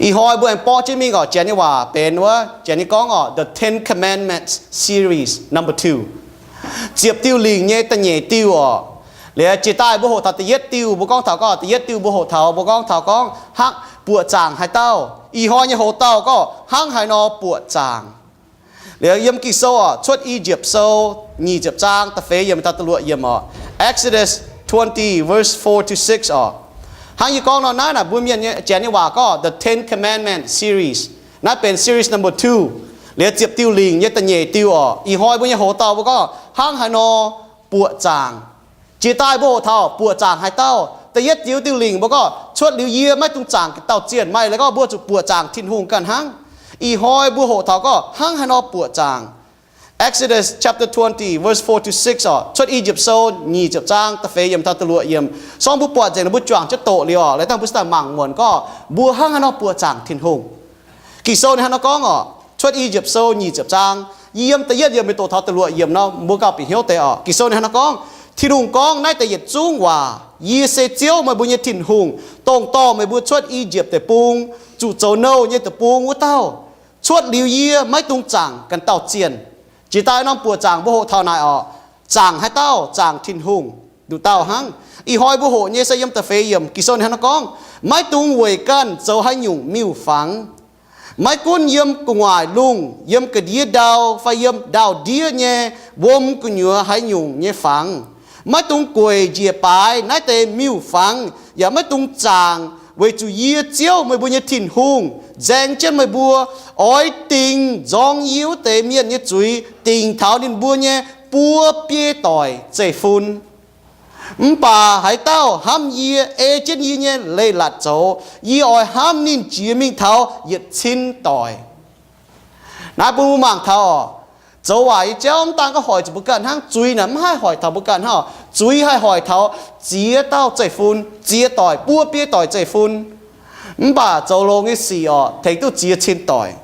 Ih hnoi mbuo aengx borqv jienv mingh oc, janx nyei waac benx wuov, janx nyei gorngv oc, The Ten Commandments series number two, ziepc diuh lingc nyei da'nyeic diuh oc. Liuz jiex daaih mbuo hoqc taux da'yietv diuh, mbuo gorngv taux gorngv da'yietv diuv mbuo hoqc taux, mbuo gorngv taux gorngv hnangv buoqc zaangc haaix dauh. Ih hnoi nyei hoc dauh gorngv hnangv haaix nor buoqc zaangc. Liuz yiem Ging-Sou oc, Cuotv I^yipv Sou nyic ziepc zaang da'feix yiemc taux da'luoqc yiemc oc. Exodus twenty, verse four to six oc. Hnangv yie gorngv nor naaiv, naaic mbuo mienh nyei, janx nyei waac gorngv the Ten Commandment series. Naaiv benx series number two. Liuz ziepc diuh lingc nyei da'nyeic diuh oc. Ih hnoi mbuo nyei hoc dauh mbuo gorngv hnangv haaix nor buoqc zaangc. Jiex daaih mbuo hoqc taux buoqc zaangc haaix dauh. Da'yietv diuh, diuh lingc mbuo gorngv, cuotv liuz yie maiv dungx zaangc ganh dauh zienh. Maaih leiz gorngv mbuo zuqc buoqc zaangc Tin-Hungh ganh hnangv. Ih hnoi mbuo hoqc taux gorngv hnangv haaix nor buoqc zaangc. Exodus chapter twenty, verse four to six oc. Cuotv I^yipv Sou nyic ziepc zaang da'feix yiemc taux da'luoqc yiemc. Sorng mbuo buatc nzengc, mbuo juangc jienv doqc liuz oc, liuz dangh mbuo sitv daaih mangc muonc gorngv mbuo hnangv haaix nor buoqc zaangc Tin-Hungh. Ging-Sou ninh hnangv haaix nor gorngv oc. Cuotv I^yipv Sou nyic ziepc zaang, yiem da'yietv yiemc mingh doqc taux da'luoqc yiemc nor, mbuo gauh bieqc hnyouv deix oc. Ging-Sou ninh hnangv haaix nor gorngv, Tin-Hungh gorngv, naaiv deix yietc zungv waac, Yie se Ziouv, meih mbuo nyei Tin-Hungh, dongh dorh meih mbuo cuotv I^yipv Deic-Bung, zuqc zoux nouh nyei deic-bung wuov dauh. Cuotv liuz yie maiv dungx zaangc ganh dauh zienh. Jiex daaih norm buoqc zaangc mbuo hoqc taux naaic oc, zaangc haaix dauh? Zaangc Tin-Hungh. Nduqc dauh hnangv. Ih hnoi mbuo hoqc nyei se yiem da'feix yiemc. Ging-Sou ninh hnangv haaix nor gorngv, Maiv dungx weic ganh zoux haaix nyungc miuc-fangx, maiv gunv yiem gu'nguaaic lungh, yiem ga'ndiev ndau, fai yiem ndau-ndiev nyei wuom gu'nyuoz haaix nyungc nyei fangx. Maiv dungx gueic njiec baaix naaiv deix miuc-fangx, yaac maiv dungx zaangc, weic zuqc yie, Ziouv, meih mbuo nyei Tin-Hungh, nzaeng jienv meih mbuo oix dingc nzorng yie wuov deix mienh nyei zuiz, dingc taux ninh mbuo nyei buo biei doic zeiv-fun. Mv baac haaix dauh hnamv yie, ei jienv yie nyei leiz-latc zoux, yie oix hnamv ninh jiex mingh taux yietc cin doic. Naaiv bun mbuo mangc taux oc, zoux waaic nyei jauv mv daan gorngv hoic zuqc mbuo ganh hnangv. Zuiz naaic mv haih hoic taux mbuo ganh hnangv oc. Zuiz haih hoic taux ziex dauh zeiv-fun, ziex doic, buo biei doic zeiv-fun. Mv baac zoux longx nyei sic oc, tengx duqv ziex cin doic.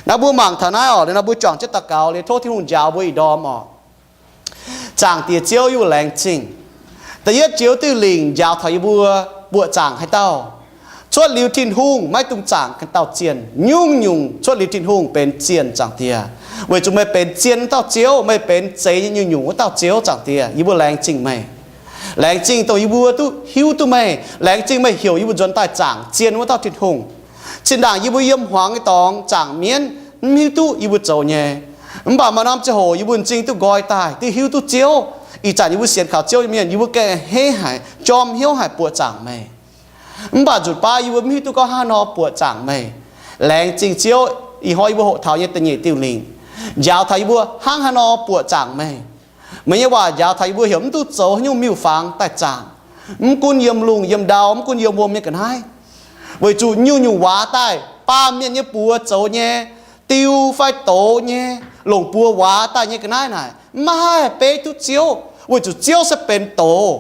Naaiv mbuo mangc taux naaiv oc, liuz nor mbuo juangc jienv daux gaux liuz tov Tin-Hungh njaaux mbuo ih ndorm oc. Zaangc Diex Ziouv, yie mbuo laengz zingh. Da'yietv joux diuh lingc njaaux taux yie mbuo buoqc zaangc haaix dauh. Cuotv liuz Tin-Hungh maiv dungx zaangc ganh dauh zienh. Nyungc-nyungc cuotv liuz Tin-Hungh benx zienh, Zaangc Diex, weic zuqc meih benx zien wuov dauh Ziouv. Meih benx zeix nyei nyungc-nyungc wuov dauh Ziouv, Zaangc Diex. Yie mbuo laengz zingh meih. Laengz zingh dongh yie mbuo duqv hiuv duqv meih. Laengz zingh meih heuc yie mbuo nzuonx daaih zaangc zien wuov dauh Tin-Hungh. Zinh ndaangc yie mbuo yiem hmuangx nyei dorngx zaangc mienv, mv hiuv duqv yie mbuo zoux nyei. Mv baac maaih norm ziangh hoc yie mbuo m'zing duqv nqoi daaih, duqv hiuv duqv Ziouv. Ih zanc yie mbuo sienx kaux Ziouv nyei mienh, yie mbuo gengh hei haic, jorm hnyouv haic buoqc zaangc meih. Mv baac nzutc baav yie mbuo mv hiuv duqv gorngv hnangv haaix nor buoqc zaangc meih. Laengz zingh Ziouv, ih hnoi yie mbuo hoqc taux nyei da'nyeic diuh lingc njaaux taux yie mbuo hnangv haaix nor buoqc zaangc meih. Meih nyei waac njaaux taux yie mbuo heuc mv duqv zoux haaix nyungc miuc-fangx daaih zaangc, mv gunv yiem lungh yiem ndau, mv gunv yiem wuom nyei ga'naaiv. Weic zuqc nyungc-nyungc waac daaih, baamh mienh nyei buoz zoux nyei, diu fai douz nyei, longc buoz waac daaih nyei ga'naaiv naaic, maiv haih beiv duqv Ziouv, weic zuqc Ziouv se benx douz.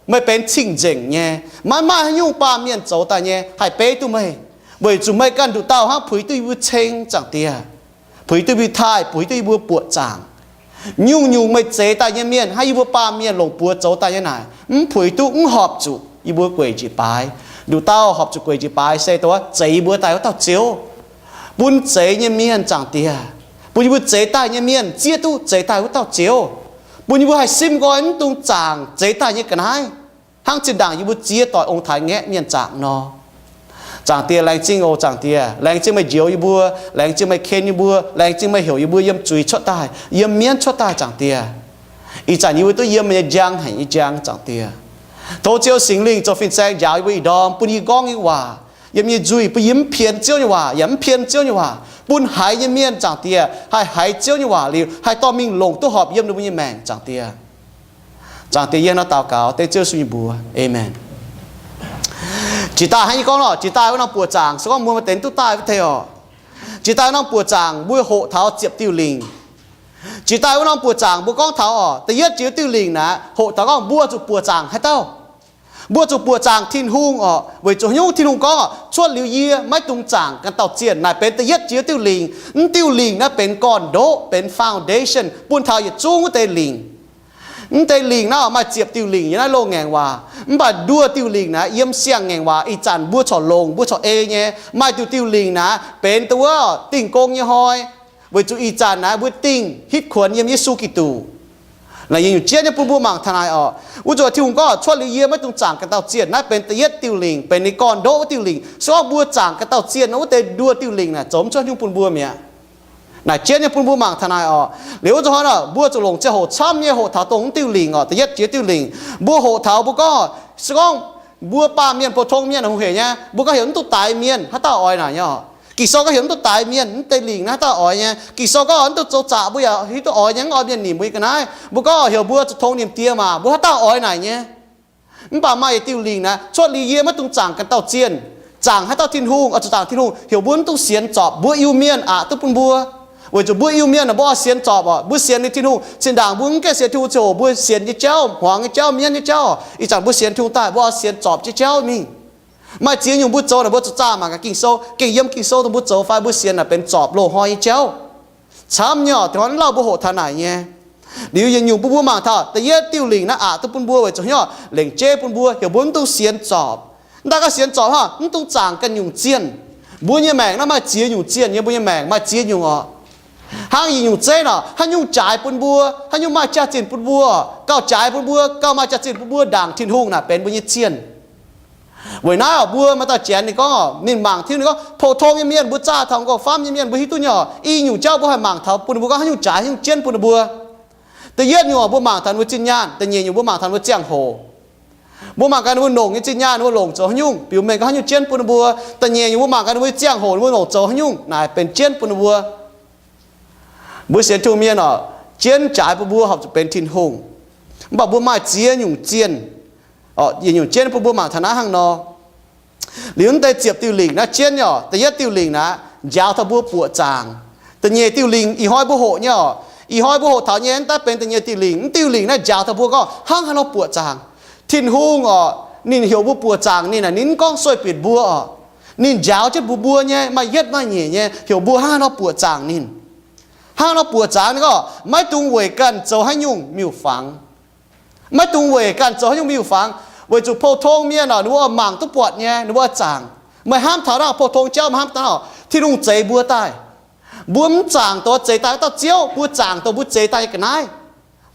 Meih benx cing-nzengc nyei. Maiv maaih haaix nyungc baamh mienh zoux daaih nyei haih beiv duqv meih, weic zuqc meih ganh nduqc dauh hnangv puix duqv yie mbuo ceng, Zaangc Diex. Puix duqv yie mbuo taaih, puix duqv yie mbuo buoqc zaangc. Nyungc-nyungc meih zeix daaih nyei mienh, hnangv yie mbuo baamh mienh longc buoz zoux daaih nyei naaic, mv puix duqv, mv horpc zuqc yie mbuo gueic njiec baaix. Nduqc dauh horpc zuqc gueic njiec baaix se dongh zeix yie mbuo daaih wuov dauh Ziouv. Bun zeix nyei mienh, Zaangc Diex, bun yie mbuo zeix daaih nyei mienh zieqv duqv zeix daaih wuov dauh Ziouv. Bun yie mbuo haih simv nqoi mv dungx zaangc zeix daaih nyei ga'naaiv, hnangv zinh ndaangc yie mbuo ziex doic ong-taaix ngaeqv mienh zaangc nor. Zaangc Diex, laengz zingh oc, Zaangc Diex. Laengz zingh meih njoux yie mbuo, laengz zingh meih ken yie mbuo, laengz zingh meih heuc yie mbuo yiem zuiz cuotv daaih, yiem mienv cuotv daaih, Zaangc Diex. Ih zanc yie mbuo duqv yiem meih nyei njang haic nyei njang, Zaangc Diex. Tov Ziouv Singx Lingh zoux fin-saeng njaaux yie mbuo ih ndorm, bun yie gorngv nyei waac yiem yie nyei nzuih, bun yie mv pien Ziouv nyei waac, yaac mv pien Ziouv nyei waac, bun haiz nyei mienh, Zaangc Diex, haih haiz Ziouv nyei waac liuz, haih dorh mingh longc duqv horpc yiem ninh mbuo nyei maengc, Zaangc Diex. Zaangc Diex, yie hnangv naaiv daux gaux dengv Ziouv Yesu nyei mbuox. Aamen. Jiex daaih hnangv yie gorngv nor, jiex daaih wuov norm buoqc zaangc, se gorngv mbuo maaih deix duqv daaih wuov deix oc. Jiex daaih wuov norm buoqc zaangc mbuo hoqc taux ziepc diuh lingc. Jiex daaih wuov norm buoqc zaangc mbuo gorngv taux oc, da'yietv joux diuh lingc naaic hoqc taux gorngv mbuo zuqc buoqc zaangc haaix dauh. Mbuo zuqc buoqc zaangc Tin-Hungh oc, weic zuqc haaix nyungc? Tin-Hungh gorngv oc, cuotv liuz yie maiv dungx zaangc ganh dauh zienh. Naaic benx da'yietv joux diuh lingc. Mv diuh lingc naaiv benx gorn-ndoqv, benx foundation bun taux yietc zungv wuov deix lingc. Mv deix lingc naaiv maaih ziepc diuh lingc yiem naaiv loz-ngaengc waac, mv baac nduoh diuh lingc naaiv yiem siang-ngaengc waac. Ih zanc mbuo corc longc, mbuo corc ei nyei. Maaih diuc diuh lingc naaiv benx dongh wuov dingh gong nyei hnoi, weic zuqc ih zanc naaiv mbuo dingh hitv kuonx yiem Yesu Giduc. Naaiv yie nyungc jienv nyei bun mbuo mangc taux naaic oc. Wuov zuqc Tin-Hungh gorngv, cuotv liuz yie maiv dungx zaangc ganh dauh zienh. Naaiv benx da'yietv diuh lingc, benx ninh gorn-ndoqv wuov diuh lingc. Se gorngv mbuo zaangc ganh dauh zienh nor, wuov deix nduoh diuh lingc naaic zoux mv cuotv haaix nyungc bun mbuo mi'aqv. Naaic jienv nyei bun mbuo mangc taux naaic oc. Liuz wuov zuqc hnoi nor, mbuo zuqc longc ziangh hoc camv nyei hoqc taux dongh mv diuh lingc oc. Da'yietv jiex diuh lingc, mbuo hoqc taux mbuo gorngv, se gorngv mbuo baamh mienh, pou-tong mienh hungh heic nyei, mbuo gorngv heuc mv duqv daix mienh, haaix dauh oix naaic nyei oc? Ging-Sou gorngv heuc mv duqv daix mienh, mv deix lingc naaiv haaix dauh oix nyei? Ging-Sou gorngv mv duqv zoux zaqc, mbuo yaac hiuv duqv oix nyei, mv oix mienh nimc mbuo nyei ga'naaiv. Mbuo gorngv heuc mbuo zuqc tong nimc die maah, mbuo haaix dauh oix naaic nyei? Mv baac maaih yietc diuh lingc naaiv, cuotv liuz yie maiv dungx zaangc ganh dauh zienh. Zaangc haaix dauh? Tin-Hungh. Oix zuqc zaangc Tin-Hungh, heuc mbuo mv dungx sienx zorpc mbuo Iu-Mienh aqc duqv bun mbuo. Weic zuqc mbuo Iu-Mienh naaic, mbuo oix sienx zorpc oc. Mbuo sienx liuz Tin-Hungh, zinh ndaangc mbuo mv gaengh sienx Tin-Hungh ziangh hoc, mbuo sienx nyei jauv, hmuangx nyei jauv, mienv nyei jauv. Ih zanc mbuo sienx Tin-Hungh daaih, mbuo oix sienx zorpc jienv jauv mingh. Maaih ziex nyungc mbuo zoux naaic, mbuo zuqc zaah mangc gaax Ging-Sou, gengh yiem Ging-Sou dongh mbuo zoux fai mbuo sienx naaic benx zorpc loz-hnoi nyei jauv. Camv nyei oc, dongh hnoi lauh mbuo hoqc taux naaic nyei. Liuz yietc nyungc bun mbuo mangc taux da'yietv diuh lingc naaiv aqc duqv bun mbuo weic zuqc hnyouv lengc jeiv bun mbuo, heuc mbuo mv dungx sienx zorpc. Mv daaih gorngv sienx zorpc hnangv, mv dungx zaangc ganh nyungc zienh. Mbuo nyei maengc naaiv maaih ziex nyungc zienh nyei, mbuo nyei maengc maaih ziex nyungc oc. Hnangv yietc nyungc zeiv oc, haaix nyungc jaaix bun mbuo, haaix nyungc maaih jaax-zinh bun mbuo, gauh jaaix bun mbuo, gauh maaih jaax-zinh bun mbuo ndaangc Tin-Hungh naaic benx mbuo nyei zienh. Weic naaiv oc, mbuo maaih dauh Janx ninh gorngv oc, ninh mangc Tin-Hungh, ninh gorngv pou-tong nyei mienh, mbuo zaah taux m'nqorngv famv nyei mienh, mbuo hiuv duqv nyei oc, i nyungc jauv mbuo haih mangc taux bun ninh mbuo gorngv haaix nyungc jaaix, haaix nyungc jienv bun ninh mbuo. Da'yietv nyungc oc, mbuo mangc taux ninh mbuo zinh nyaanh. Da'nyeic nyungc mbuo mangc taux ninh mbuo ziangh hoc. Mbuo mangc gaax ninh mbuo longc nyei zinh nyaanh, ninh mbuo longc zoux haaix nyungc, biux mengh gorngv haaix nyungc jienv bun ninh mbuo. Da'nyeic nyungc mbuo mangc gaax ninh mbuo ziangh hoc, ninh mbuo longc zoux haaix nyungc naaic benx jienv bun ninh mbuo. Mbuo sienx Tin-Hungh mienh oc, jienv jaaix bun mbuo horpc zuqc benx Tin-Hungh. Mv baac mbuo maaih ziex nyungc zienh. Yietc nyungc jienv bun mbuo mangc taux naaiv hnangv nor. Liuz mv deix ziepc diuh lingc naaiv jienv nyei oc, da'yietv diuh lingc naaiv njaaux taux mbuo buoqc zaangc. Da'nyeic diuh lingc ih hnoi mbuo hoqc nyei oc, ih hnoi mbuo hoqc taux nyei, mv daaih benx da'nyeic diuh lingc. Mv diuh lingc naaiv njaaux taux mbuo gorngv hnangv haaix nor buoqc zaangc. Tin-Hungh oc, ninh heuc mbuo buoqc zaangc ninh naaic, ninh mv gorngv sueih binc mbuo oc. Ninh njaaux jienv mbuox mbuo nyei, maaih yietv maaih nyeic nyei, heuc mbuo hnangv haaix nor buoqc zaangc ninh. Hnangv haaix nor buoqc zaangc ninh gorngv maiv dungx weic ganh zoux haaix nyungc miuc-fangx. Maiv dungx weic ganh zoux haaix nyungc miuc-fangx, weic zuqc pou-tong mienh oc, ninh mbuo oix mangc duqv buatc nyei, ninh mbuo oix zaangc. Meih hnamv taux naaiv pou-tong jauv, meih hnamv taux naaiv, Tin-Hungh zeix mbuo daaih. Mbuo mv zaangc dongh zeix daaih wuov dauh Ziouv, mbuo zaangc dongh mbuo zeix daaih nyei ga'naaiv.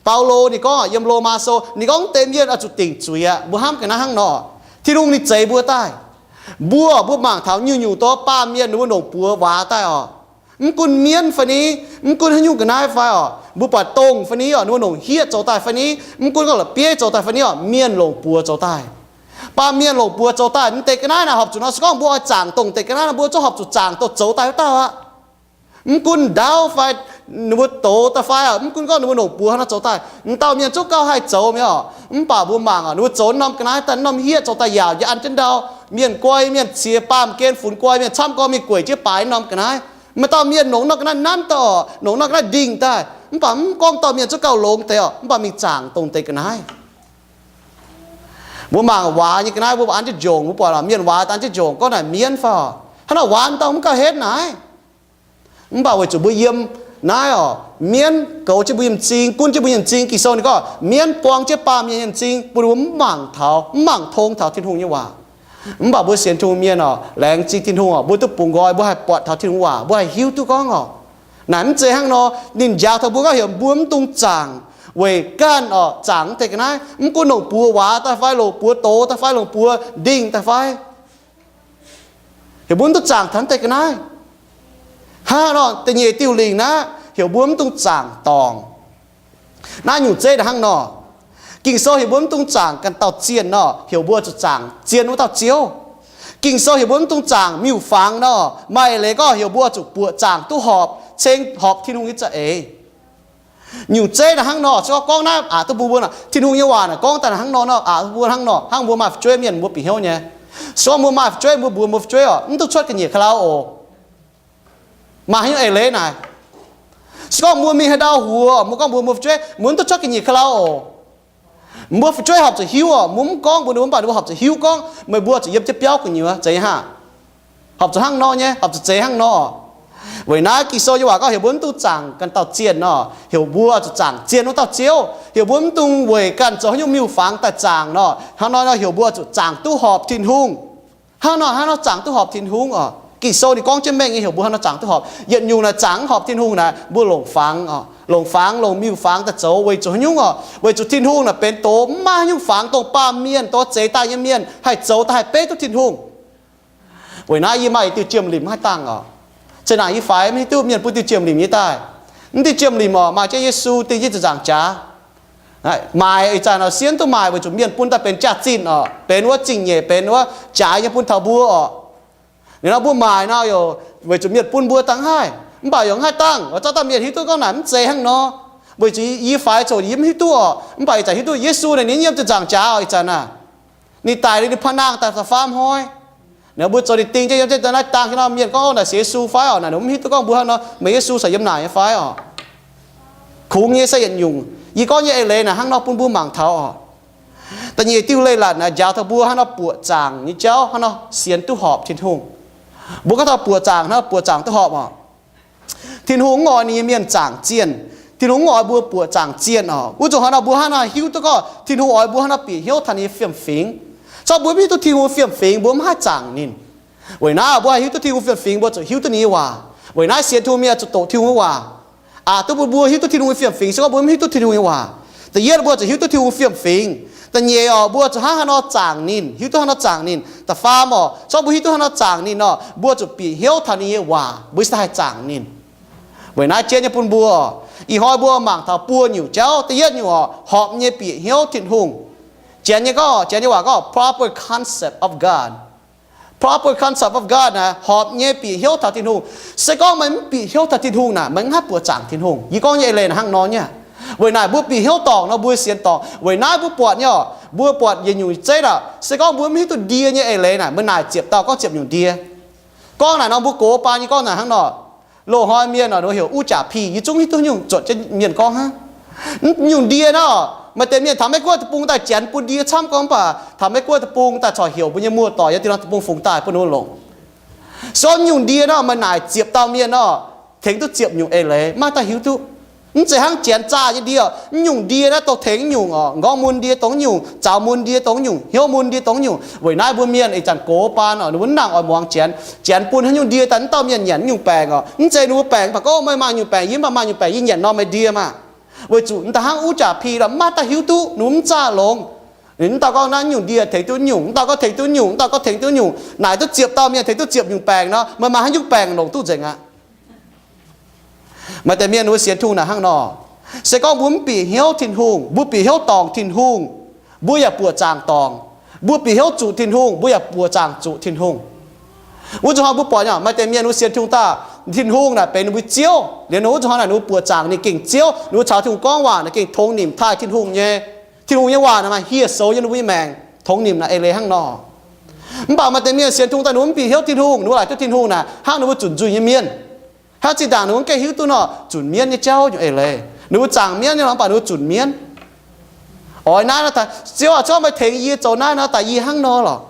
Baulo ninh gorngv yiem Lomaa Sou, ninh gorngv mv deix mienh oix zuqc dingc zuiz aqv. Mbuo hnamv ga'naaiv hnangv nor, Tin-Hungh ninh zeix mbuo daaih. Mbuo, mbuo mangc taux nyungc-nyungc dongh baamh mienh ninh mbuo longc buoz waac daaih oc. Mv gunv mienv fai ni, mv gunv haaix nyungc ga'naaiv fai oc, mbuo buatc dongh fai ni oc, ninh mbuo longc hieqv zoux daaih fai ni, mv gunv gorngv la'bieiv zoux daaih fai ni oc, mienh longc buoz zoux daaih. Baamh mienh longc buoz zoux daaih. Mv deix ga'naaiv naaic horpc zuqc nor, se gorngv mbuo oix zaangc dongh deix ga'naaiv nor, mbuo zungv horpc zuqc zaangc dongh zoux daaih wuov dauh aqv. Mv gunv ndaauv fai ninh mbuo doz daaih fai oc, mv gunv gorngv ninh mbuo longc buoz hnangv nor zoux daaih, m'dauh mienh zungv gauh haih zoux mi'aqv oc. Mv baac mbuo mangc oc, ninh mbuo zoux norm ga'naaiv daaih, norm hieqv zoux daaih yaauc, yaac an jienv ndau. Mienh guai, mienh ciex, baamh gen funx guai, mienh camv gorngv mingh gueic jienv baaix norm ga'naaiv. Maaih dauh mienh longc norm ga'naaiv nanv daaih oc, longc norm ga'naaiv ndingh daaih. Mv baac mv gorngv dauh mienh zungv gauh longx deix oc, mv baac mingh zaangc dongh deix ga'naaiv. Mbuo mangc waac nyei ga'naaiv, mbuo an jienv njongc, mbuo buatc mienh waac an jienv njongc, gorngv naaic mienv fai oc, hnangv naaic waac dauh mv gauh henv naaic. Mv baac weic zuqc mbuo yiem naaiv oc, mienv goux jienv mbuo nyei m'zing, gunv jienv mbuo nyei m'zing. Ging-Sou ninh gorngv mienv buang jienv baamh mienh nyei m'zing, bun mbuo mv mangc taux, mv mangc tong taux Tin-Hungh nyei waac. Mv baac mbuo sienx Tin-Hungh mienh oc, laengz zingh Tin-Hungh oc, mbuo duqv bungx nqoi, mbuo haih buatc taux Tin-Hungh waac, mbuo haih hiuv duqv gorngv oc. Naaic mv zeiz hnangv nor. Ninh njaaux taux mbuo gorngv heuc mbuo mv dungx zaangc weic ganh oc, zaangc mv deix ga'naaiv, mv gunv longc buoz waac daaih fai, longc buoz doz daaih fai, longc buoz ndingh daaih fai, heuc mbuo mv duqv zaangc taux mv deix ga'naaiv. Hnangv nor, da'nyeic diuh lingc naaiv heuc mbuo mv dungx zaangc dorngc. Naaiv nyungc zeiv naaiv hnangv nor. Ging-Sou heuc mbuo mv dungx zaangc ganh dauh zienh nor, heuc mbuo zuqc zaangc zien wuov dauh Ziouv. Ging-Sou heuc mbuo mv dungx zaangc miuc-fangx nor, maaih leiz gorngv heuc mbuo zuqc buoqc zaangc duqv horpc, ceng horpc Tin-Hungh nyei za'eix. Nyungc zeiv naaiv hnangv nor, se gorngv gorngv naaiv aqc duqv mbuo, mbuo naaic, Tin-Hungh nyei waac naaic gorngv daaih hnangv nor, aqc duqv mbuo hnangv nor, hnangv mbuo maaih fu'jueiv mienh mbuo bieqc hnyouv nyei. Se gorngv mbuo maaih fu'jueiv, mbuo mbuox mbuo fu'jueiv oc, mv dungx cuotv ga'nyiec ka'lauv oc. Maaih haaix nyungc eix leiz naaic? Se gorngv mbuo mingh haaix ndau huox, mbuo gorngv mbuox mbuo fu'jueiv, mbuo mv dungx cuotv ga'nyiec ka'lauv oc. Mbuo fu'jueiv horpc zuqc hiuv oc, mbuo mv gorngv mbuox ninh, mv baac ninh mbuo horpc zuqc hiuv gorngv meih mbuo zuqc yiem jienv biauv gu'nyuoz, zeiz haac? Horpc zuqc hnangv nor nyei, horpc zuqc zeiz hnangv nor oc. Weic naaiv Ging-Sou nyei waac gorngv heuc mbuo mv dungx zaangc ganh dauh zienh nor, heuc mbuo zuqc zaangc zienh wuov dauh Ziouv. Heuc mbuo mv dungx weic ganh zoux haaix nyungc miuc-fangx daaih zaangc nor. Hnangv nor nor heuc mbuo zuqc zaangc duqv horpc Tin-Hungh. Hnangv nor, hnangv nor zaangc duqv horpc Tin-Hungh oc. Ging-Sou ninh gorngv jienv mengh nyei heuc mbuo hnangv nor zaangc duqv horpc. Yietc nyungc naaic zaangc horpc Tin-Hungh naaic mbuo longc fangx oc, longc fangx, longc miuc-fangx daaih zoux. Weic zuqc haaix nyungc oc? Weic zuqc Tin-Hungh naaic benx doz, mv maaih haaix nyungc fangx dongh baamh mienh, dongh zeix daaih nyei mienh haih zoux daaih haih beiv duqv Tin-Hungh. Weic naaiv yie maaih yietc diuh jiem-limc maiv dangh oc. Zeqc naaic yie faix maiv hiuv duqv mienh bun diuh jiem-limc nyei daaih. Mv diuh jiem-limc oc, maaih jienv Yesu dingh jienv ziepc nzaangc jaax. Maaih ih zanc oc, sienx duqv maaih weic zuqc mienh bun daaih benx jaax-zinh oc, benx wuov zingh nyeic, benx wuov jaaix nyei bun taux mbuo oc. Ninh nor mbuo maaih nor yaac weic zuqc mienh bun mbuo dangh haih, mv baac yaac mv haih dangh oc. Zorqv dauh mienh hiuv duqv gorngv naaic mv zeiz hnangv nor. Weic zuqc yie faix zoqc yie mv hiuv duqv oc, mv baac ih zanc hiuv duqv Yesu naaic ninh yiem ziepc nzaangc jaax oc. Ih zanc naaic ninh daic liuz ninh paav nangh daaih da'faam hnoi. Ninh mbuo zoux ninh dingh jienv yiem jienv naaiv dangh jienv nor, mienh gorngv naaic se Yesu fai oc. Naaic ninh mv hiuv duqv gorngv mbuo hnangv nor meih Yesu caux yiem naaic nyei fai oc. Kungx nyei se yietc nyungc. Yie gorngv nyei eix leiz naaic hnangv nor bun mbuo mangc taux oc. Da'nyeic diuh leiz-latc naaic njaaux taux mbuo hnangv nor buoqc zaangc nyei jauv hnangv nor sienx duqv horpc Tin-Hungh. Mbuo gorngv taux buoqc zaangc hnangv nor buoqc zaangc duqv horpc oc. Tin-Hungh mv oix ninh nyei mienh zaangc zienh. Tin-Hungh mv oix mbuo buoqc zaangc zienh oc. Wuov zuqc hnangv nor mbuo hnangv nor hiuv duqv gorngv Tin-Hungh oix mbuo hnangv nor bieqc hnyouv taux ninh nyei fiem-fingx. Corc mbuo mv hiuv duqv Tin-Hungh fiem-fingx mbuo mv haih zaangc ninh. Weic naaiv mbuo haih hiuv duqv Tin-Hungh fiem-fingx mbuo zuqc hiuv duqv ninh nyei waac. Weic naaiv sienx Tin-Hungh mienh zuqc doqc Tin-Hungh nyei waac. Aqc duqv bun mbuo hiuv duqv Tin-Hungh nyei fiem-fingx se gorngv mbuo mv hiuv duqv Tin-Hungh nyei waac. Da'yietv mbuo zuqc hiuv duqv Tin-Hungh fiem-fingx. Da'nyeic oc, mbuo zuqc hnangv haaix nor zaangc ninh, hiuv duqv hnangv nor zaangc ninh. Da'faam oc, corc mbuo hiuv duqv hnangv nor zaangc ninh nor, mbuo zuqc bieqc hnyouv taux ninh nyei waac mbuo se haih zaangc ninh. Weic naaiv jienv nyei bun mbuo, ih hnoi mbuo mangc taux buo nyungc jauv. Da'yietv nyungc oc, horpc nyei bieqc hnyouv Tin-Hungh. Janx nyei gorngv, Janx nyei waac gorngv proper concept of God. Proper concept of God naaic horpc nyei bieqc hnyouv taux Tin-Hungh. Se gorngv meih mv bieqc hnyouv taux Tin-Hungh naaic meih mv haih buoqc zaangc Tin-Hungh. Yie gorngv nyei eix leiz naaic hnangv nor nyei. Weic naaic mbuo bieqc hnyouv dorngc nor mbuo sienx dorngc. Weic naaiv mbuo buatc nyei oc, mbuo buatc yietc nyungc zeiv aac, se gorngv mbuo mv hiuv duqv ndie nyei eix leiz naaic meih naaic ziepc dauh gorngv ziepc nyungc ndie. Gorngv naaic nor mbuo gox baan nyei gorngv naaic hnangv nor. Loz-hnoi mienh oc, ninh mbuo heuc uv jaax pih, yie zungv hiuv duqv nyungc zuotc jienv mienh gorngv hnangv. Nyungc ndie nor, maaih deix mienh taux Meiv Guoqv deic-bung daaih Janx bun ndie camv gorngv, mv baac taux Meiv Guoqv deic-bung daaih corc heuc mbuo nyei muoz-doic yiem diuh norm deic-bung fungx daaih bun ninh mbuo longc. Se gorngv nyungc ndie nor, meih naaic ziepc dauh mienh nor, tengx duqv ziepc nyungc eix leiz, maaih dauh hiuv duqv. Mv zeiz hnangv Janx zaah nyei ndie oc. Nyungc ndie naaiv dongh tengx nyungc oc, m'nqorngv mun ndie dongh nyungc, zaux mun ndie dongh nyungc, hnyouv mun ndie dongh nyungc. Weic naaiv mbuo mienh ih zanc gox baan oc, ninh mbuo mv nangc oix muangx Janx. Janx bun haaix nyungc ndie daaih mv dauh mienh nyanc nyungc baengc oc. Mv zeiz ninh mbuo baengc mv baac gorngv meih maaih nyungc baengc, yie mv baac maaih nyungc baengc, yie nyanc norm meih ndie maah. Weic zuqc mv daaih hnangv uv jaax pih lorqc, maaih dauh hiuv duqv, ninh mbuo mv zaah longx. Mv dauh gorngv naaiv nyungc ndie tengx duqv nyungc, mv dauh gorngv tengx duqv nyungc, mv dauh gorngv tengx duqv nyungc. Naaic duqv ziepc dauh mienh tengx duqv ziepc nyungc baengc nor, meih maaih haaix nyungc baengc longc duqv nzengc aqv? Maaih deix mienh ninh mbuo sienx Tin-Hungh naaic hnangv nor. Se gorngv mbuo mv bieqc hnyouv Tin-Hungh, mbuo bieqc hnyouv dorngc Tin-Hungh, mbuo yaac buoqc zaangc dorngc. Mbuo bieqc hnyouv zuqc Tin-Hungh, mbuo yaac buoqc zaangc zuqc Tin-Hungh. Wuov zuqc hnoi mbuo buatc nyei, maaih deix mienh ninh mbuo sienx Tin-Hungh daaih, Tin-Hungh naaic benx ninh mbuo Ziouv. Liuz nor wuov zuqc hnoi naaic ninh mbuo buoqc zaangc ninh gengh Ziouv, ninh mbuo caux Tin-Hungh gorngv waac naaic gengh tongx nimc taaih Tin-Hungh nyei. Tin-Hungh nyei waac naaic maaih hieh soux yiem ninh mbuo nyei maengc, tongx nimc naaic eix leiz hnangv nor. Mv baac maaih deix mienh sienx Tin-Hungh daaih ninh mbuo mv bieqc hnyouv Tin-Hungh, ninh mbuo laaic duqv Tin-Hungh naaic hnangv ninh mbuo zunc nzuih nyei mienh. Hnangv zinh ndaangc ninh mbuo mv gaengh hiuv duqv nor zunc mienv nyei jauv nyungc eix leiz. Ninh mbuo zaangc mienv nyei lorqc, mv baac ninh mbuo zunc mienv. Oix naaiv nor, Ziouv aac, Ziouv meih tengx yie zoux naaiv nor, daaih yie hnangv nor lorqc.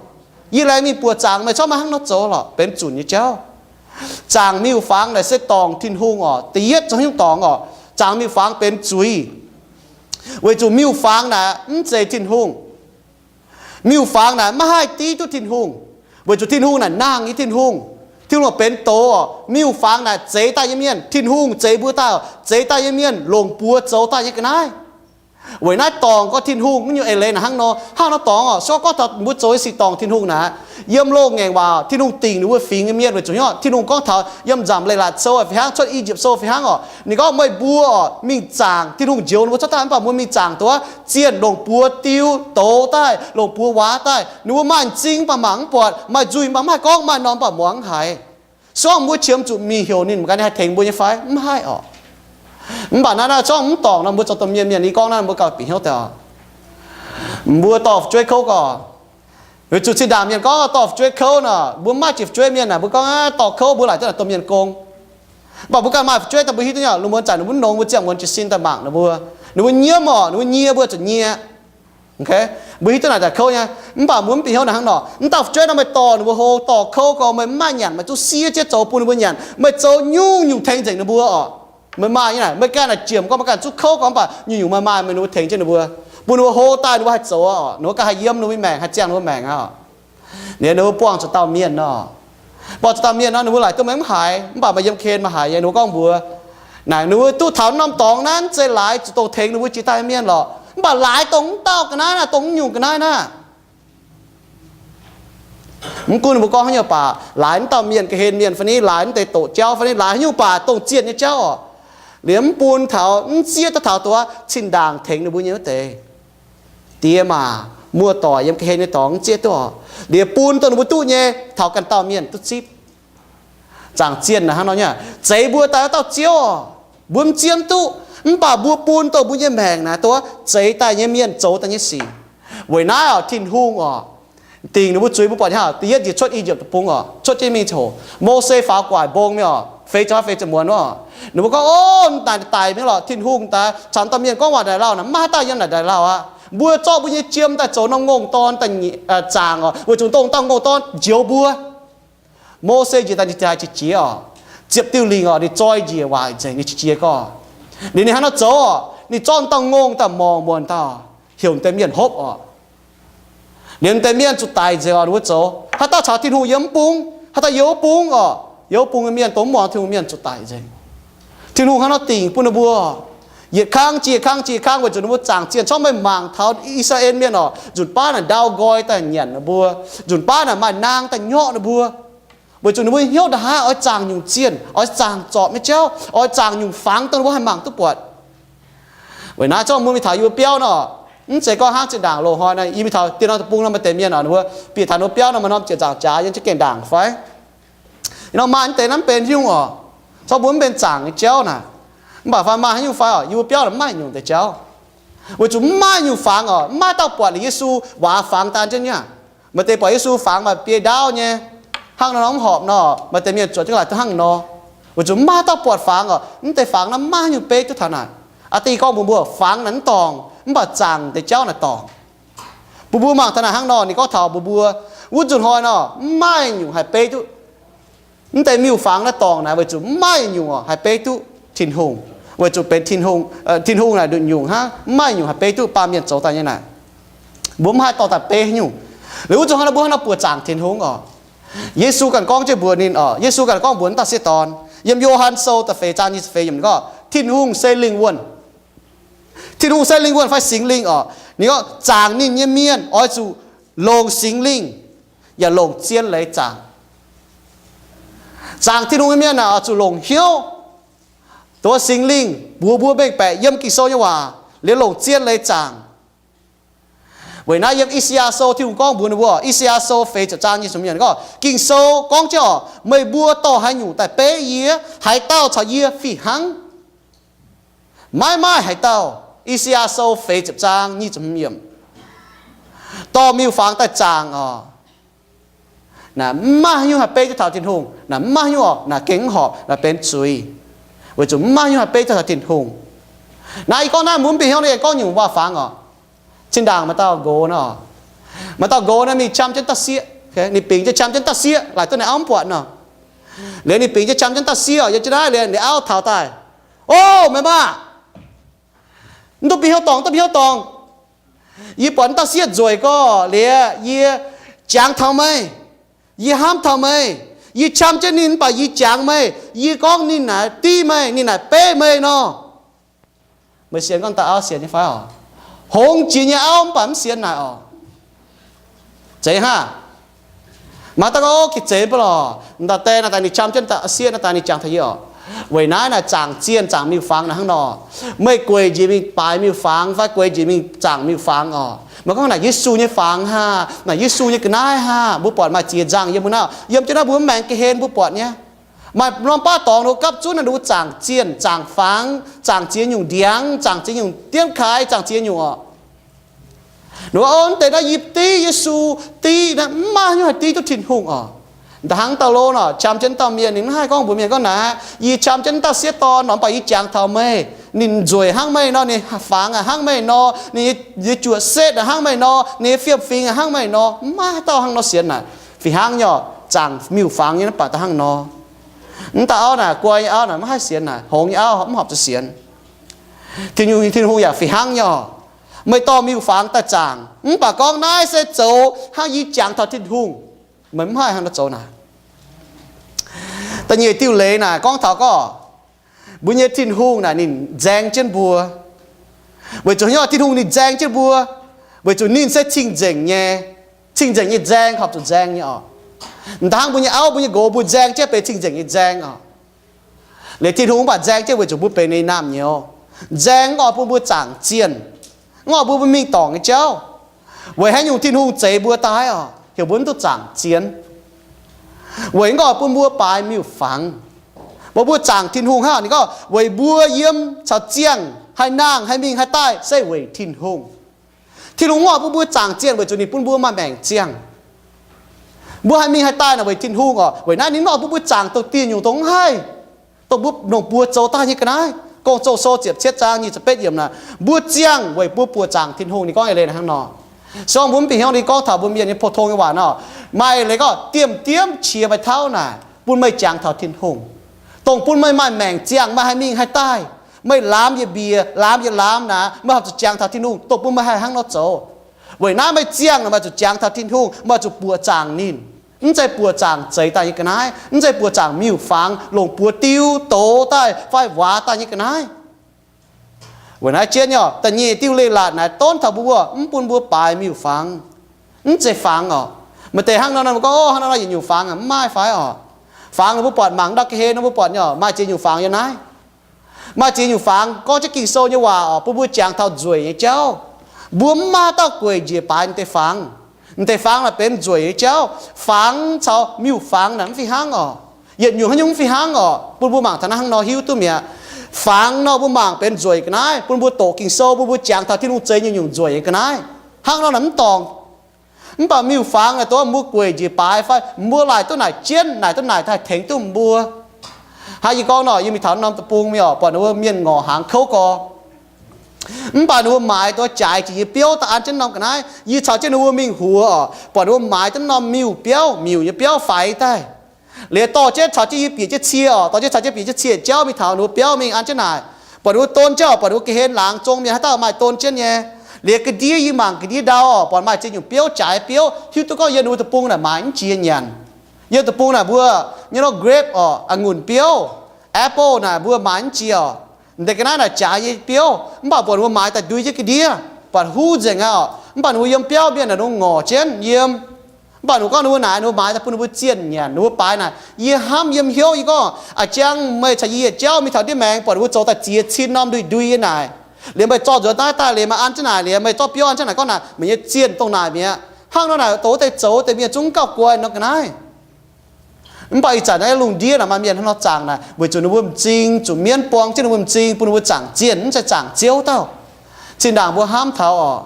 Yie laengz mingh buoqc zaangc meih, Ziouv meih hnangv nor zoux lorqc, benx zunc nyei jauv. Zaangc miuc-fangx naaic se dorngc Tin-Hungh oc. Da'yietv zoux haaix nyungc dorngc oc? Zaangc miuc-fangx benx zuiz. Weic zuqc miuc-fangx naaic mv zeiz Tin-Hungh. Miuc-fangx naaic maiv haih div duqv Tin-Hungh, weic zuqc Tin-Hungh naaic nangh nyei Tin-Hungh. Tin-Hungh benx doz oc. Miuc-fangx naaic zeix daaih nyei mienh, Tin-Hungh zeix mbuo daaih oc, zeix daaih nyei mienh longc buoz zoux daaih nyei ga'naaiv. Weic naaiv dorngc gorngv Tin-Hungh nyungc eix leiz naaic hnangv nor, hnangv nor dorngc oc. Se gorngv gorngv taux mbuo zoux nyei sic dorngc Tin-Hungh naaic, yiem loz-ngaengc waac Tin-Hungh dingc ninh mbuo fingx nyei mienh weic zuqc nyei oc. Tin-Hungh gorngv taux yiem Nzamc Leiz-Latc Sou fih hnangv, Cuotv I^yipv Sou fih hnangv oc. Ninh gorngv meih mbuo oc mingh zaangc, Tin-Hungh njoux ninh mbuo cuotv daaih, mv baac mbuo mingh zaangc doqc aqv, zienh longc buoz diu doz daaih, longc buoz waax daaih. Ninh mbuo maaih m'zing mv baac mangc mv buatc, maaih nzuih mv baac mv haih gorngv, maaih norm mv baac muangx mv haiz. Se gorngv mbuo qiemx zuqc mingh heuc ninh, mv ganh haih tengx mbuo nyei fai? Mv haih oc. Mv baac naaiv naaiv se gorngv mv dorngc nor, mbuo zoux domh mienh mienh, yie gorngv naaiv mbuo gauh bieqc hnyouv deix oc. Mbuo dorh fu'jueiv kouv gorx, weic zuqc zinh ndaangc mienh gorngv dorh fu'jueiv kouv nor, mbuo mv maaih jiex fu'jueiv mienh naaic, mbuo gorngv dorh kouv mbuo laaic duqv domh mienh gong. Mv baac mbuo ganh maaih fu'jueiv daaih mbuo hiuv duqv nyei, lungh muonz zanc ninh mbuo nongx mbuo ziangh muonz jiez sin daaih mangc ninh mbuo. Ninh mbuo nyiemv oc, ninh mbuo nyie mbuo zuqc nyie. Mbuo hiuv duqv naaic daaih kouv nyei, mv baac mbuo mv bieqc hnyouv naaic hnangv nor. Mv dauh fu'jueiv nor meih dorh ninh mbuo hlo, dorh kouv gorx, meih mv maaih nyanc, meih zuqc sie jienv zoux bun ninh mbuo nyanc. Meih zoux nyungc-nyungc tengx nzengc ninh mbuo oc. Meih maaih nyei naaic, meih ganh naaic jiemc gorx, meih ganh zuqc kouv gorx, mv baac nyungc-nyungc meih maaih, meih ninh mbuo tengx jienv ninh mbuo, bun ninh mbuo hlo daaih, ninh mbuo haih zoux oc, ninh mbuo ganh haih yiem ninh mbuo nyei maengc, haih ziangh ninh mbuo maengc aqv. Liuz ninh mbuo buangh zuqc dauh mienh nor. Buangh zuqc dauh mienh nor, ninh mbuo laaic duqv meih mv haiz, mv baac meih yiem ga'hlen meih haiz nyei. Ninh mbuo gorngv mbuox naaic, ninh mbuo duqv taux norm dorngx naaiv, mv zeiz laaix zuqc dongh tengx ninh mbuo jiex daaih nyei mienh lorqc, mv baac laaix dongh mv dauh ga'naaiv naaiv, dongh mv nyungc ga'naaiv naaiv. Mv gunv ninh mbuo gorngv haaix nyungc baac, laaix mv dauh mienh, ga'hlen mienh fai ni, laaix mv deix doqc jauv fai ni, laaix haaix nyungc baac dongh zienh nyei jauv oc, liuz mv bun taux, mv zieqv duqv taux dongh wuov zinh ndaangc tengx ninh mbuo nyei wuov deix diex maac muoz-doic yiem ga'hlen nyei dorngx, mv zieqv duqv oc. Liuz bun dongh ninh mbuo duqv nyei taux ganh dauh mienh duqv zipv. Zaangc zienh naaic hnangv nor nyei, zeix mbuo daaih wuov dauh Ziouv oc, mbuo mv zieqv duqv, mv baac mbuo bun dongh mbuo nyei maengc naaic dongh wuov zeix daaih nyei mienh zoux daaih nyei sic. Weic naaiv oc, Tin-Hungh oc, dingc ninh mbuo zuiz. Mbuo buatc nyei hnangv, da'yietv njiec cuotv I^yipv Deic-Bung oc, cuotv jienv mingh ziouc Mose faaux gu'nguaaic mbong nyei oc, feix ziepc, feix ziepc muonz wuov. Ninh mbuo gorngv, Ov, naaic daic mingh lorqc. Tin-Hungh daaih caux dauh mienh gorngv waac-ndaic lauh naaic, maiv maaih haaix dauh yiem naaic ndaic lauh aqv. Mbuo zorqv mbuo nyei jiem daaih zoux norm ngongh dorn daaih zaangc oc, weic zuqc dongh dauh ngongh dorn njoux mbuo. Mose njiec daaih, ninh haiz qiex jiez oc, ziepc diuh lingc oc, ninh zoi njiec waaic nzengc, ninh qiex jiez gorx. Liuz ninh hnangv nor zoux oc, ninh zorqv dauh ngongh daaih morngc muonc dauh, heuc deix mienh hopv oc. Liuz deix mienh zuqc daic nzengc oc. Ninh mbuo zoux, haaix dauh caux Tin-Hungh yiem wuov bung, haaix dauh yiem wuov bung oc, yiem wuov bung nyei mienh, dongh mv muangx Tin-Hungh mienh zuqc daic nzengc. Tin-Hungh hnangv nor dingc bun ninh mbuo yietc kang jiex kang jiex kang, weic zuqc ninh mbuo zaangc zienh. Corc meih mangc taux I^saa^laa^en Mienh oc, nzunc baav naaic ndau nqoi daaih nyanc ninh mbuo, nzunc baav naaic maaih naang daaih nyorqv ninh mbuo, weic zuqc ninh mbuo hnyouv nda'haav oix zaangc nyungc zienh, oix zaangc zorpc nyei jauv, oix zaangc nyungc fangx dongh ninh mbuo haih mangc duqv buatc. Weic naaiv zorqv mbuo mingh taux yie mbuo biauv nor, mv zeiz gorngv hnangv zinh ndaangc loz-hnoi naaiv, yie mingh taux dieh norm deic-bung nor, maaih deix mienh oc, ninh mbuo bieqc taux ninh mbuo biauv nor, maaih norm ziepc nzaangc jaax yiem jienv gaengh ndaangc fai, ih norm maaih mv deix naaiv benx haaix nyungc oc. Corc mbuo mv benx zaangc nyei jauv naaic, mv baac fai maaih haaix nyungc fai oc, yie mbuo biauv naaic mv maaih nyungc deix jauv. Weic zuqc mv maaih nyungc fangx oc, mv maaih dauh buatc liuz Yesu waac fangx daan jienv nyei. Maaih deix buatc Yesu fangx maaih biei ndaauv nyei, hnangv nor mv horpc nor, maaih deix mienh zuotc jienv laaix duqv hnangv nor. Weic zuqc mv maaih dauh buatc fangx oc, mv deix fangx naaiv mv maaih haaix nyungc beiv duqv taux naaic. Aa, da'nyeic gorngv mbuox mbuo, fangx naaic mv dorngc, mv baac zaangc deix jauv naaic dorngc. Bun mbuo mangc taux naaic hnangv nor, ninh gorngv taux mbuox mbuo, wuov nzunc hnoi nor mv maaih nyungc haih beiv duqv. Mv deix miuc-fangx naaiv dorngc naaic weic zuqc mv maaih nyungc haih beiv duqv Tin-Hungh, weic zuqc benx Tin-Hungh, Tin-Hungh naaic nduqc nyungc hnangv, mv maaih nyungc haih beiv duqv baamh mienh zoux daaih nyei naaic. Mbuo mv haih dorh daaih beiv nyungc. Liuz wuov nzunc hnoi nor mbuo hnangv nor buoqc zaangc Tin-Hungh oc. Yesu ganh gorngv jienv mbuox ninh oc, Yesu ganh gorngv mbuox wuov dauh sieqv dorn yiem Yo^han Sou da'feix zaang nyic ziepc feix yiemc, ninh gorngv Tin-Hungh se lingh wuonh. Tin-Hungh se lingh wuonh fai Singx Lingh oc. Ninh gorngv zaangc ninh nyei mienh oix zuqc longc Singx Lingh yaac longc zien leiz zaangc. Zaangc Tin-Hungh nyei mienh naaic oix zuqc longc hnyouv, dongh Singx Lingh mbuox mbuo mengh baeqc yiem Ging-Sou nyei waac, liuz longc zien leiz zaangc. Weic naaiv yiem I^saa^yaa Sou Tin-Hungh gorngv mbuox ninh mbuo, I^saa^yaa Sou feix ziepc zaang nyic ziepc yiemc gorngv, Ging-Sou gorngv jienv oc, meih mbuo dorh haaix nyungc daaih beiv yie, haaix dauh caux yie fih hnangv? Maiv maaih haaix dauh. I^saa^yaa Sou feix ziepc zaang nyic ziepc yiemc, dorh miuc-fangx daaih zaangc oc, naaic mv maaih haaix nyungc haih beiv duqv taux Tin-Hungh. Naaic mv maaih haaix nyungc oc, naaic gengh mv horpc, naaic benx zuiz, weic zuqc mv maaih haaix nyungc haih beiv duqv taux Tin-Hungh. Naaiv yie gorngv naaiv mbuo mv bieqc hnyouv, yie gorngv nyungc waac-fangx oc. Zinh ndaangc maaih dauh nqox nor, maaih dauh nqox naaiv mingh qam jienv dauh sieqv, ninh bingx jienv qam jienv dauh sieqv, laaic duqv ninh auv mv buatc nor. Liuz ninh bingx jienv qam jienv dauh sieqv oc, yiem jienv naaiv liuz ninh auv taux daaih, O, meih maah! Mv duqv bieqc hnyouv dorngc, duqv bieqc hnyouv dorngc. Yie buatc wuov dauh sieqv nzueic gorx, liuz yie jangx taux meih. Yie hnamv taux meih. Yie qam jienv ninh mv baac yie jangx meih. Yie gorngv ninh naaic div meih, ninh naaic beiv meih nor. Meih sienx gorngv dauh auv sienx nyei fai oc? Hongx jiex nyei auv mv baac mv sienx naaic oc. Zeiz hnangv. Maaih dauh gorngv, O, gitv zeiz mv baac lorqc, m'daaih die naaic daaih ninh qam jienv dauh sieqv naaic daaih ninh jangx taux yie oc. Weic naaiv naaic zaangc zienh zaangc miuc-fangx naaic hnangv nor. Meih gueic njiec mingh baaix miuc-fangx fai gueic njiec mingh zaangc miuc-fangx oc. Meih gorngv naaic Yesu nyei fangx haah, naaic Yesu nyei ga'naaiv haah, mbuo buatc maaih ziex nzangh yiem mbuo naaiv, yiem jienv naaiv mbuo maengx ga'hlen mbuo buatc nyei. Maaih norm baav dorngx ninh mbuo gapv zunv naaic ninh mbuo zaangc zienh zaangc fangx, zaangc ziex nyungc ndiangx, zaangc ziex nyungc dienv kaaix, zaangc ziex nyungc oc. Ninh mbuo, O, mv deix naaiv yie div Yesu, div naaiv mv maaih haaix nyungc haih div duqv Tin-Hungh oc. Da'hnangv dauh lo nor, qam jienv dauh mienh, ninh mv haih gorngv mbuox mienh gorngv naaic, Yie qam jienv dauh sieqv dorn nor, mv baac yie jangx taux meih. Ninh nzueic hnangv meih nor, ninh fangx aac hnangv meih nor, ninh nyei juoqc setv aac hnangv meih nor, ninh nyei fiem-fingx aac hnangv meih nor, maiv maaih haaix dauh hnangv nor sienx naaic. Fih hnangv nyei oc, zaangc miuc-fangx nyei mv baac da'hnangv nor. Mv dauh auv naaic, guai nyei auv naaic, maiv haih sienx naaic, hngongx nyei auv mv horpc zuqc sienx. Tin-Hungh, Tin-Hungh yaac fih hnangv nyei oc. Meih dorh miuc-fangx daaih zaangc, mv baac gorngv naaiv se zoux hnangv yie jangx taux Tin-Hungh, meih mv haih hnangv nor zoux naaic. Da'nyeic diuh leiz naaic gorngv taux gorngv mbuo nyei Tin-Hungh naaic ninh nzaeng jienv mbuo. Weic zuqc haaix nyungc Tin-Hungh ninh nzaeng jienv mbuo? Weic zuqc ninh se cing-nzengc nyei, cing-nzengc nyei nzaeng, horpc zuqc nzaeng nyei oc. M'daaih hnangv mbuo nyei auv, mbuo nyei nqox, mbuo nzaeng jienv benx cing-nzengc nyei nzaeng oc. Liuz Tin-Hungh mv baac nzaeng jienv weic zuqc mbuo benx ninh nyei naamh nyouz. Nzaeng mv oix bun mbuo zaangc zienh, mv oix bun mbuo mingh dorngc nyei jauv. Weic haaix nyungc Tin-Hungh zeix mbuo daaih oc? Heuc mbuo mv duqv zaangc zienh. Weic mv oix bun mbuo baaix miuc-fangx. Mbuo, mbuo zaangc Tin-Hungh hnangv ninh gorngv, weic mbuo yiem caux ziangh haih nangh, haih mingh, haih daaih se weic Tin-Hungh. Tin-Hungh mv oix bun mbuo zaangc zienh weic zuqc ninh bun mbuo maaih maengc ziangh. Mbuo haih mingh haih daaih naaic weic Tin-Hungh oc. Weic naaiv ninh mv oix bun mbuo zaangc dongh dieh nyungc dongh mv haih, dongh mbuo longc buoz zoux daaih nyei ga'naaiv. Gong-Zoh sou ziepc cietv zaang nyic ziepc betv yiemc naaic, mbuo ziangh weic mbuo buoqc zaangc Tin-Hungh. Ninh gorngv eix leiz hnangv nor. Se gorngv mbuo mv bieqc hnyouv, ninh gorngv taux mbuo mienh nyei pou-tong nyei waac nor, maaih eix leiz gorngv, diemv diemv qiex meih tauv naaic bun meih jangx taux Tin-Hungh, dongh bun meih maaih maengc ziangh, meih haih mingh haih daaih, meih laamx yietc mbieqc, laamx yietc laamx naaic, meih horpc zuqc jangx taux Tin-Hungh, dongh bun meih haih hnangv nor zoux. Weic naaiv meih ziangh naaic, meih zuqc jangx taux Tin-Hungh, meih zuqc buoqc zaangc ninh. Mv zeiz buoqc zaangc zeix daaih nyei ga'naaiv, mv zeiz buoqc zaangc miuc-fangx longc buoz diu doz daaih fai waax daaih nyei ga'naaiv. Weic naaiv jienv nyei oc, da'nyeic diuh leiz-latc naaic donv taux mbuo mv bun mbuo baaix miuc-fangx. Mv zeiz fangx oc. Maaih deix hnangv nor, mbuo gorngv, ov, hnangv nor nor yietc nyungc fangx aac, mv maaih fai oc. Fangx mbuo buatc mangc ndau ga'hlen nor, mbuo buatc nyei oc, maaih ziex nyungc fangx yiem naaiv. Maaih ziex nyungc fangx gorngv jienv Ging-Sou nyei waac oc, bun mbuo jangx taux nzueic nyei jauv. Mbuo mv maaih dauh gueic njiec baaix deix fangx. Deix fangx naaic benx nzueic nyei jauv. Fangx caux miuc-fangx naaic mv fih hnangv oc. Yietc nyungc haaix nyungc mv fih hnangv oc, bun mbuo mangc taux naaiv hnangv nor hiuv duqv mi'aqv. Fangx nor mbuo mangc benx nzueic ga'naaiv, bun mbuo doqc Ging-Sou, bun mbuo jangx taux Tin-Hungh zeix nyungc-nyungc nzueic nyei ga'naaiv. Hnangv nor naaic mv dorngc. Mv baac miuc-fangx naaic dongh mbuo gueic njiec baaix fai mbuo laaic duqv naaic jienv, naaic duqv naaic daaih tengx duqv mbuo. Hnangv yie gorngv nor, yie mingh taux norm deic-bung mingh oc, buatc ninh mbuo mienh ngorc hnaangx kouv gorx. Mv baac ninh mbuo maaiz dongh jaaix jiex nyei biouv daaih an jienv norm ga'naaiv. Yie caux jienv ninh mbuo mingh huox oc, buatc ninh mbuo maaiz duqv norm miuc biauv, miuc nyei biauv faix daaih. Liuz dorh jienv caux jienv yie bieqc jienv cie oc, dorh jienv caux jienv bieqc jienv cie jauv mingh taux ninh mbuo biauv mingh an jienv naaic. Buatc ninh mbuo don jienv oc, buatc ninh mbuo ga'hlen laangz zong mienh haaix dauh maaih don jienv nyei. Liuz ga'ndiev yie mangc ga'ndiev ndau oc, buatc maaih ziex nyungc biouv, jaaix biouv, hiuv duqv gorngv yiem ninh mbuo deic-bung naaic maaiz mv jiex nyanc. Yiem deic-bung naaic mbuo nyei nor grape oc, a'ngunc biouv, apple naaic mbuo maaiz mv jiex oc. Deix ga'naaiv naaic jaaix nyei biouv, mv baac buatc ninh mbuo maaiz daaih ndui jienv ga'ndiev, buatc huv nzengc aqv oc. Mv baac ninh mbuo yiem biauv mienh naaic ninh mbuo ngorc jienv yiem. Mv baac ninh mbuo gorngv ninh mbuo naaic, ninh mbuo maaiz daaih bun ninh mbuo zienh nyanc. Ninh mbuo baaix naaic, yie hnamv yiem hnyouv, yie gorngv, a'jang meih caux yie yietc jauv mingh taux ndiev maengx, buatc ninh mbuo zoux daaih ziex cin norm ndui-ndui nyei naaic. Liuz meih zorqv nzuonx daaih daaih liuz meih an jienv naaic, liuz meih zorqv biouv an jienv naaic, gorngv naaic meih nyei zienh dongh naaic mi'aqv. Hnangv nor naaic, dongh wuov deix zoux deix mienh zungv gauh guai nor ga'naaiv. Mv baac ih zanc naaiv lungh ndiev naaic maaih mienh hnangv nor zaangc naaic, weic zuqc ninh mbuo m'zing zuqc mienv buang jienv ninh mbuo m'zing, bun ninh mbuo zaangc zienh, mv zeiz zaangc Ziouv dauh. Zinh ndaangc mbuo hnamv taux oc,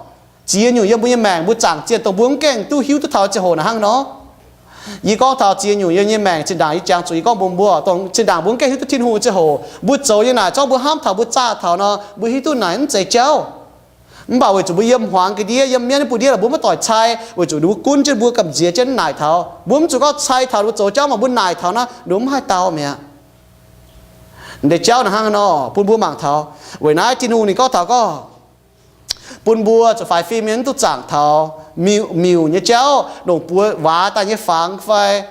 ziex nyungc yiem mbuo nyei maengc mbuo zaangc zienh dongh mbuo mv gaengh duqv hiuv duqv taux ziangh hoc naaic hnangv nor. Yie gorngv taux ziex nyungc yiem nyei maengc, zinh ndaangc yie jangx zuqc yie gorngv mbuox mbuo, dongh zinh ndaangc mbuo mv gaengh hiuv duqv Tin-Hungh nyei ziangh hoc, mbuo zoux nyei naaic, zorqv mbuo hnamv taux mbuo zaah taux nor, mbuo hiuv duqv naaic mv zeiz jauv. Mv baac weic zuqc mbuo yiem hmuangx ga'ndiev, yiem mienv nyei buoz-ndiev lorqc, mbuo maiv doic cai, weic zuqc ninh mbuo gunv jienv mbuo gamh nziex jienv naaic taux. Mbuo mv zuqc gorngv cai taux ninh mbuo zoux jauv, mv baac mbuo naaic taux naaic, ninh mbuo mv haih dau mi'aqv. Deix jauv naaic hnangv haaix nor bun mbuo mangc taux. Weic naaiv Tin-Hungh ninh gorngv taux gorngv, bun mbuo zuqc faix fim nyei, mv duqv zaangc taux miuc, miuc nyei jauv, longc buoz waax daaih nyei fangx fai.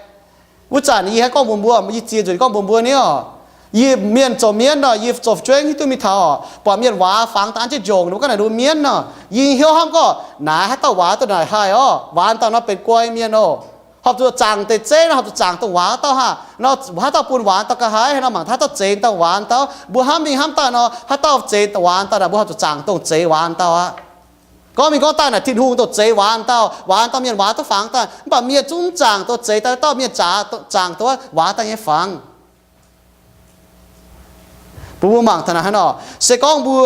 Wuov zanc yie haih gorngv mbuox mbuo, yie ziex nzunc gorngv mbuox mbuo ni oc. Yie mienh zoux mienv nor, yie zoux fu'jueiv hiuv duqv mingh taux oc, buatc mienh waax fangx daaih an jienv njongc, ninh mbuo gorngv naaic ninh mbuo mienv nor. Yie hnyouv hnamv gorngv, naaiv haaix dauh waax dauh naaic haih oc, waax dauh nor benx guai mienh oc. Horpc zuqc zaangc deix zeiv nor, horpc zuqc zaangc dongh waax dauh haah nor, haaix dauh bun waax dauh ga'haaix nor, mangc haaix dauh zeix dauh waax dauh. Mbuo hnamv mingh hnamv daaih nor, haaix dauh zeix waax dauh naaic, mbuo horpc zuqc zaangc dongh zeix waax dauh aqv. Gorngv mingh gorngv daaih naaic Tin-Hungh dongh zeix waax dauh, waax dauh mienh waax duqv fangx daaih, mv baac mienh zungv zaangc dongh zeix daaih dauh mienh, zaangc dongh waax daaih nyei fangx. Bun mbuo mangc taux naaic hnangv nor, se gorngv mbuo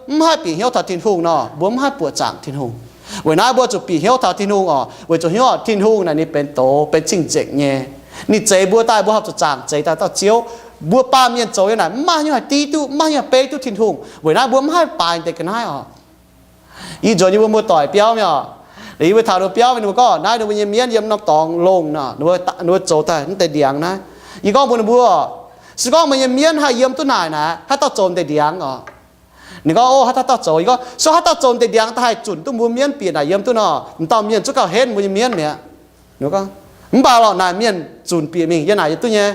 mv haih bieqc hnyouv taux Tin-Hungh nor, mbuo mv haih buoqc zaangc Tin-Hungh. Weic naaiv mbuo zuqc bieqc hnyouv taux Tin-Hungh oc, weic zuqc hnyouv Tin-Hungh naaic ninh benx doz, benx cing-nzengc nyei. Ninh zeix mbuo daaih, mbuo horpc zuqc zaangc zeix daaih dauh Ziouv. Mbuo baamh mienh zoux nyei naaic, mv maaih haaix nyungc haih div duqv, mv maaih haaix nyungc haih beiv duqv Tin-Hungh. Weic naaiv mbuo mv haih baaix deix ga'naaiv oc. Ih nzuonx yie mbuo muoz-doic biauv mingh oc. Liuz yie mbuo taux ninh mbuo biauv mingh, ninh mbuo gorngv, naaiv ninh mbuo nyei mienv yiem norm dorngx longh nor, ninh mbuo, ninh mbuo zoux daaih mv deix ndiangx naaiv. Yie gorngv mbuox ninh mbuo, se gorngv meih nyei mienv haih yiem duqv naaic naaic, haaix dauh zoux deix ndiangx oc? Ninh gorngv, o, haaix dauh dauh zoux. Yie gorngv, se haaix dauh zoux deix ndiangx daaih haih zunc duqv mbuo mienv bieqc naaic yiem duqv nor, m'dauh mienh zungv gauh henv mbuo nyei mienv mi'aqv. Mv baac lorqc, naaic mienh zunc bieqc mingh yiem naaic yiem duqv nyei.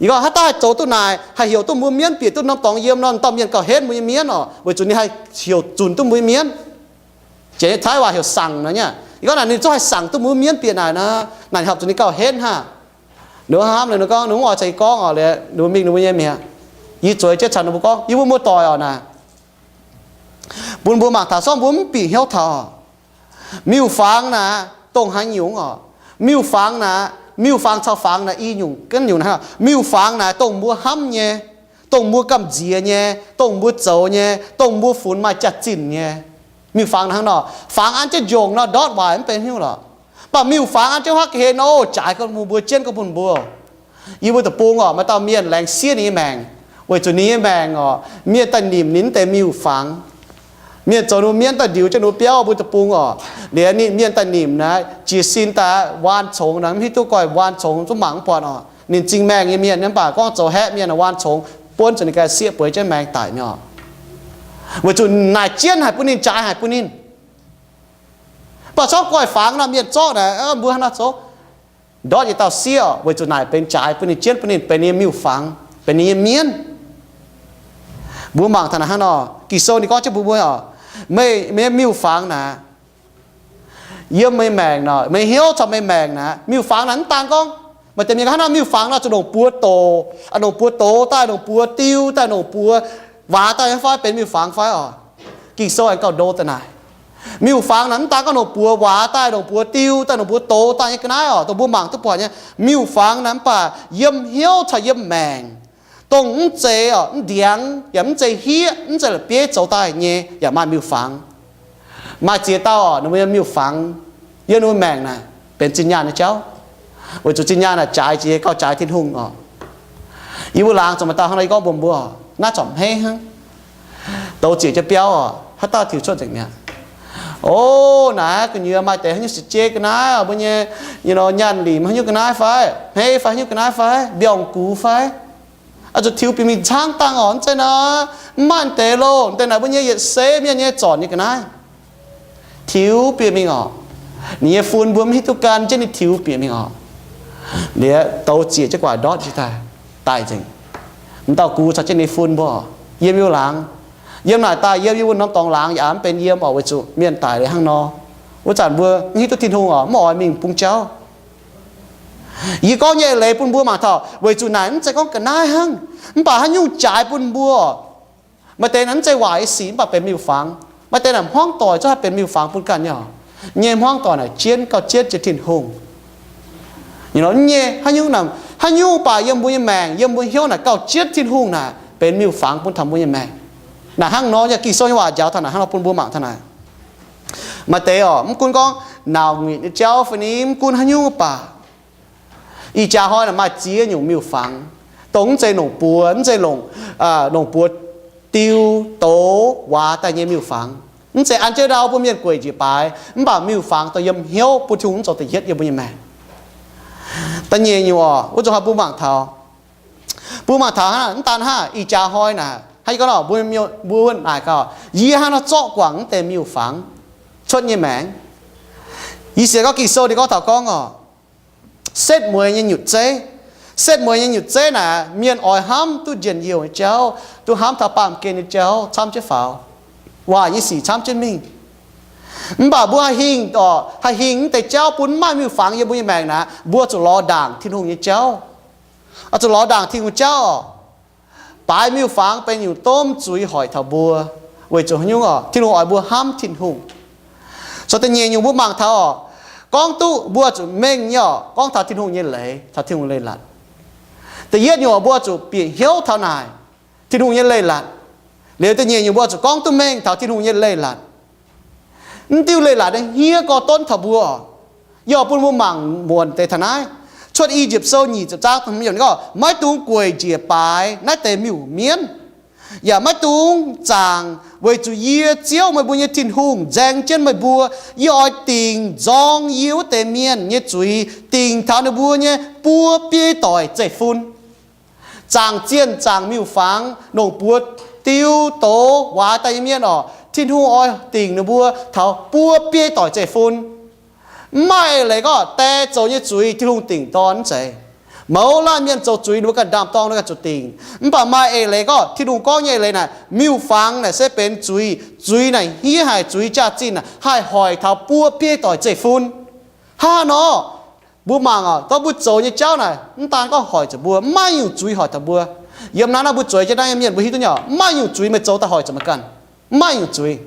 Yie gorngv, haaix dauh haih zoux duqv naaic, haih heuc duqv mbuo mienv bieqc duqv norm dorngx yiem nor, m'dauh mienh gauh henv mbuo nyei mienv oc, weic zuqc ninh haih heuc zunc duqv mbuo nyei mienv. Janx-Taiv waac heuc สั่ง nor nyei. Yie gorngv naaic ninh zungv haih สั่ง duqv mbuo mienv bieqc naaic nor, naaic ninh horpc zuqc ninh gauh henv hnangv. Ninh mbuo hnamv liuz ninh gorngv, ninh mv oix caux yie gorngv oc. Liuz ninh mbuo mingh ninh mbuo nyei mi'aqv. Yie zueiz jienv caux ninh mbuo gorngv, yie mbuo muoz-doic oc naaic, bun mbuo mangc taux, se gorngv mbuo mv bieqc hnyouv taux, miuc-fangx naaic dongh haaix nyungc oc? Miuc-fangx naaic, miuc-fangx caux fangx naaic i nyungc, ga'nyungc naaic. Miuc-fangx naaic dongh mbuo hnamv nyei, dongh mbuo gamh nziex nyei, dongh mbuo zoux nyei, dongh mbuo funx maaih jaax-zinh nyei. Miuc-fangx naaic hnangv nor, fangx an jienv njongc nor, ndortv waaic mv benx haaix nyungc lorqc. Mv baac miuc-fangx an jienv huaav ga'hlen nor, jaaix gorn bun mbuo, jien gorn bun mbuo. Yie mbuo deic-bung oc, maaih dauh mienh laengz siev ninh nyei maengc, weic zuqc ninh nyei maengc oc, mienh daaih nimc ninh deix miuc-fangx. Mienh zoux ninh mbuo mienv daaih ndiux jienv ninh mbuo biauv mbuo deic-bung oc. Liuz ninh mienh daaih nimc naaic, jiez sin daaih waan congx naaic, mv hiuv duqv goiv waan congx zungv mangc mv buatc oc. Ninh zingh maengh nyei mienh, mv baac gorngv zoux haeqv mienh waan congx, buonv zuqc ninh ganh sieqv bueix jienv maengx daic mi'aqv oc. Weic zuqc naaic jienv haic bun ninh, jaaix haic bun ninh. Mv baac corc goiv fangx nor, mienh zorqv naaic, mbuo hnangv nor zoux, ndortv yietc dauh sieqv oc, weic zuqc naaic benx jaaix bun ninh, jienv bun ninh, benx ninh nyei miuc-fangx, benx ninh nyei mienv. Mbuo mangc taux naaic hnangv nor, Ging-Sou ninh gorngv jienv mbuox mbuo oc, meih, meih nyei miuc-fangx naaic, yiem meih maengc nor, meih hnyouv caux meih maengc naaic, miuc-fangx naaic mv daan gorngv, maaih deix mienh gorngv hnangv nor, miuc-fangx naaic zuqc longc buoz doqc, longc buoz doqc daaih, longc buoz diu daaih, longc buoz waac daaih nyei fai, benx miuc-fangx fai oc. Ging-Sou aengx gauh ndo daaih naaic, miuc-fangx naaic mv daan gorngv longc buoz waac daaih, longc buoz diu daaih, longc buoz doqc daaih nyei ga'naaiv oc, dongh mbuo mangc duqv buatc nyei. Miuc-fangx naaic mv baac yiem hnyouv caux yiem maengc, dongh mv zeiz oc, mv ndiangx yaac mv zeiz hieqv, mv zeiz la'bieiv zoux daaih nyei yaac maaih miuc-fangx. Maaih ziex dauh oc, ninh mbuo nyei miuc-fangx yiem ninh mbuo maengc naaic benx zinh nyaanh nyei jauv, weic zuqc zinh nyaanh naaic jaaix jiex gauh jaaix Tin-Hungh oc. Yie mbuo laangz zuqc maaih dauh hnangv nor, yie gorngv mbuox mbuo, naaiv zorpc hmeiv hnangv. Douz ziec jienv biauv oc, haaix dauh tiux cuotv nzengc mi'aqv. O, naaiv gu'nyuoz maaih deix haaix nyungc se jeiv ga'naaiv oc, mbuo nyei, you know, nyaanh limc haaix nyungc ga'naaiv fai, hmeiv fai, haaix nyungc ga'naaiv fai, mbiorngz gux fai, oix zuqc tiux bieqc mingh caangv dangh oc, mv zeiz nor, mv maaih deix loh, deix naaic mbuo nyei yietc seix mienh nyei zornc nyei ga'naaiv. Tiux bieqc mingh oc. Ninh nyei fun mbuo mv hiuv duqv gan jienv ninh tiux bieqc mingh oc. Liuz douz ziec jienv guaax ndortv jienv daaih, daic nzengc. M'dauh gux caux jienv ninh fun mbuo oc, yiem yie mbuo laangz. Yiem naaic daaih, yiem yie mbuo norm dorngx laangz yaac mv benx yiem oc, weic zuqc mienh daic liuz hnangv nor. Wuov zanc mbuo mv hiuv duqv Tin-Hungh oc, mv oix mingh bung jauv. Yie gorngv nyei eix leiz bun mbuo mangc taux, weic zuqc naaic mv zeiz gorngv ga'naaiv hnangv, mv baac haaix nyungc jaaix bun mbuo. Maaih deix naaic mv zeiz waaic nyei sic mv baac benx miuc-fangx. Maaih deix naaic hmuangv doic zungv haih benx miuc-fangx bun ganh nyei oc. Nyei hmuangv doic naaic jienv gauh jienv jiex Tin-Hungh. Nyei nor, nyei haaix nyungc naaic, haaix nyungc baac yiem mbuo nyei maengc, yiem mbuo hnyouv naaic gauh jienv Tin-Hungh naaic benx miuc-fangx bun taux mbuo nyei maengc. Naaic hnangv nor, yie Ging-Sou nyei waac njaaux taux naaic hnangv nor bun mbuo mangc taux naaic. Maaih deix oc, mv gunv gorngv nauc nyitc nyei jauv fai ni, mv gunv haaix nyungc baac, ih jaax hnoi naaic maaih ziex nyungc miuc-fangx, dongh mv zeiz longc buoz, mv zeiz longc, longc buoz diu, douz, waac daaih nyei miuc-fangx. Mv zeiz an jienv ndau bun mienh gueic njiec baaix, mv baac miuc-fangx dongh yiem hnyouv bun Tin-Hungh mv zoux da'yietv yiem mbuo nyei maengc. Da'nyeic nyungc oc, wuov zuqc hnoi mbuo mangc taux, mbuo mangc taux hnangv, mv daan hnangv ih jaax hnoi naaic, hnangv yie gorngv nor, mbuo, mbuo naaic gaax, yie hnangv nor zorqv guangc mv deix miuc-fangx cuotv nyei maengc. Yie sienx gorngv Ging-Sou ninh gorngv taux gorngv oc, setv mueiz nyei nyutc zeiv. Setv mueiz nyei nyutc zeiv naaic, mienh oix hnamv duqv njien-youh nyei jauv, duqv hnamv taux baamh gen nyei jauv camv jienv faaux, waaic nyei sic camv jienv mingh. Mv baac mbuo haih hingh oc, haih hingh mv deix jauv bun mv maaih miuc-fangx yiem mbuo nyei maengc naaic, mbuo zuqc lorz ndaangc Tin-Hungh nyei jauv. Oix zuqc lorz ndaangc Tin-Hungh jauv oc. Baaix miuc-fangx benx nyungc domh zuiz hoic taux mbuo, weic zuqc haaix nyungc oc? Tin-Hungh oix mbuo hnamv Tin-Hungh. So da'nyeic nyungc mbuo mangc taux oc, gorngv duqv mbuo zuqc mengh nyei oc, gorngv taux Tin-Hungh nyei leiz caux Tin-Hungh leiz-latc. Da'yietv nyungc mbuo zuqc bieqc hnyouv taux naaic, Tin-Hungh nyei leiz-latc. Liuz da'nyeic nyungc mbuo zuqc gorngv duqv mengh taux Tin-Hungh nyei leiz-latc. Mv diuh leiz-latc naaiv hniev gorx-donv taux mbuo oc. Yie oix bun mbuo mangc muonc deix taux naaiv. Cuotv I^yipv Sou nyic ziepc zaang, gorngv, maiv dungx gueic njiec baaix naaiv deix miuc-mienv, yaac maiv dungx zaangc, weic zuqc yie, Ziouv, meih mbuo nyei Tin-Hungh, nzaeng jienv meih mbuo. Yie oix dingc nzorng yie wuov deix mienh nyei zuiz, dingc taux ninh mbuo nyei buo biei doic zeiv-fun. Zaangc zienh zaangc miuc-fangx, longc buoz diu doz waaiz daaih nyei mienh oc, Tin-Hungh oix dingc ninh mbuo taux buo biei doic zeiv-fun. Mv maaih eix leiz gorngv die zoux nyei zuiz Tin-Hungh dingc dorn, mv zeiz. Mouz laanh mienh zoux zuiz ninh mbuo ganh ndaam-dorng ninh ganh zuqc dingc. Mv baac maaih eix leiz gorngv Tin-Hungh gorngv nyei eix leiz naaic, miuc-fangx naaic se benx zuiz, zuiz naaic hniev haic, zuiz jaax-zinh naaic haih hoic taux buo biei doic zeiv-fun. Hnangv nor, mbuo mangc oc, gorngv mbuo zoux nyei jauv naaic, mv daan gorngv hoic zuqc mbuo, mv maaih nyungc zuiz hoic taux mbuo. Yiem naaiv, naaiv mbuo zueiz jienv naaiv nyei mienh mbuo hiuv duqv nyei, mv maaih nyungc zuiz meih zoux daaih hoic zuqc meih ganh. Mv maaih nyungc zuiz.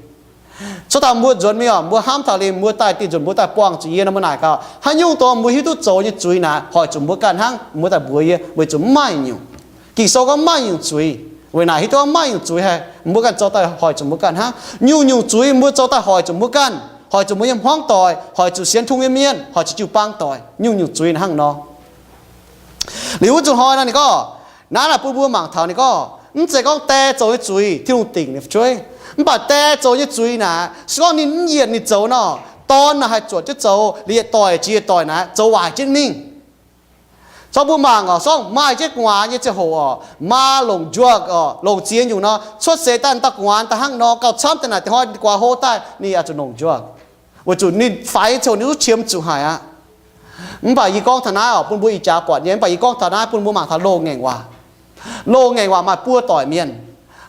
Cuotv taux mbuo nzuonx mingh oc, mbuo hnamv taux liuz mbuo daaih dieh nzunc mbuo daaih buangh zuqc yie nor, mbuo naaic gaax, haaix nyungc dongh mbuo hiuv duqv zoux nyei zuiz naaic hoic zuqc mbuo ganh hnangv, mbuo daaih mbuox yie weic zuqc mv maaih nyungc. Ging-Sou gorngv mv maaih nyungc zuiz. Weic naaic hiuv duqv mv maaih nyungc zuiz haih mbuo ganh zoux daaih hoic zuqc mbuo ganh hnangv. Nyungc-nyungc zuiz mbuo zoux daaih hoic zuqc mbuo ganh, hoic zuqc mbuo nyei hmuangv doic, hoic zuqc sienx Tin-Hungh nyei mienh, hoic zuqc jiu-baang doic. Nyungc-nyungc zuiz hnangv nor. Liuz wuov zuqc hnoi nor ninh gorngv, naaiv naaic bun mbuo mangc taux ninh gorngv, mv zeiz gorngv die zoux nyei zuiz Tin-Hungh dingc ninh fu'jueiv. Mv baac die zoux nyei zuiz naaic, se gorngv ninh mv yienc ninh zoux nor, dorn naaic haih zuotc jienv zoux, liuz yietc doic jiex yietc doic naaic zoux waaic jienv mingh. Zorqv mbuo mangc oc, zorqv maaih jienv gu'nguaaz nyei ziangh hoc oc, maa longc njuov oc, longc ziex nyungc nor, cuotv seix daaih dauh gu'nguaaz daaih hnangv nor, gauh camv deix naaic, da'hnoi guaax hlo daaih ninh yaac zuqc longc njuov, weic zuqc ninh faix ziangh hoc ninh duqv qiemx zuqc haic aqv. Mv baac yie gorngv taux naaiv oc, bun mbuo ih jaax buatc nyei. Mv baac yie gorngv taux naaiv bun mbuo mangc taux loz-ngaengc waac. Loz-ngaengc waac maaih buo doic mienh,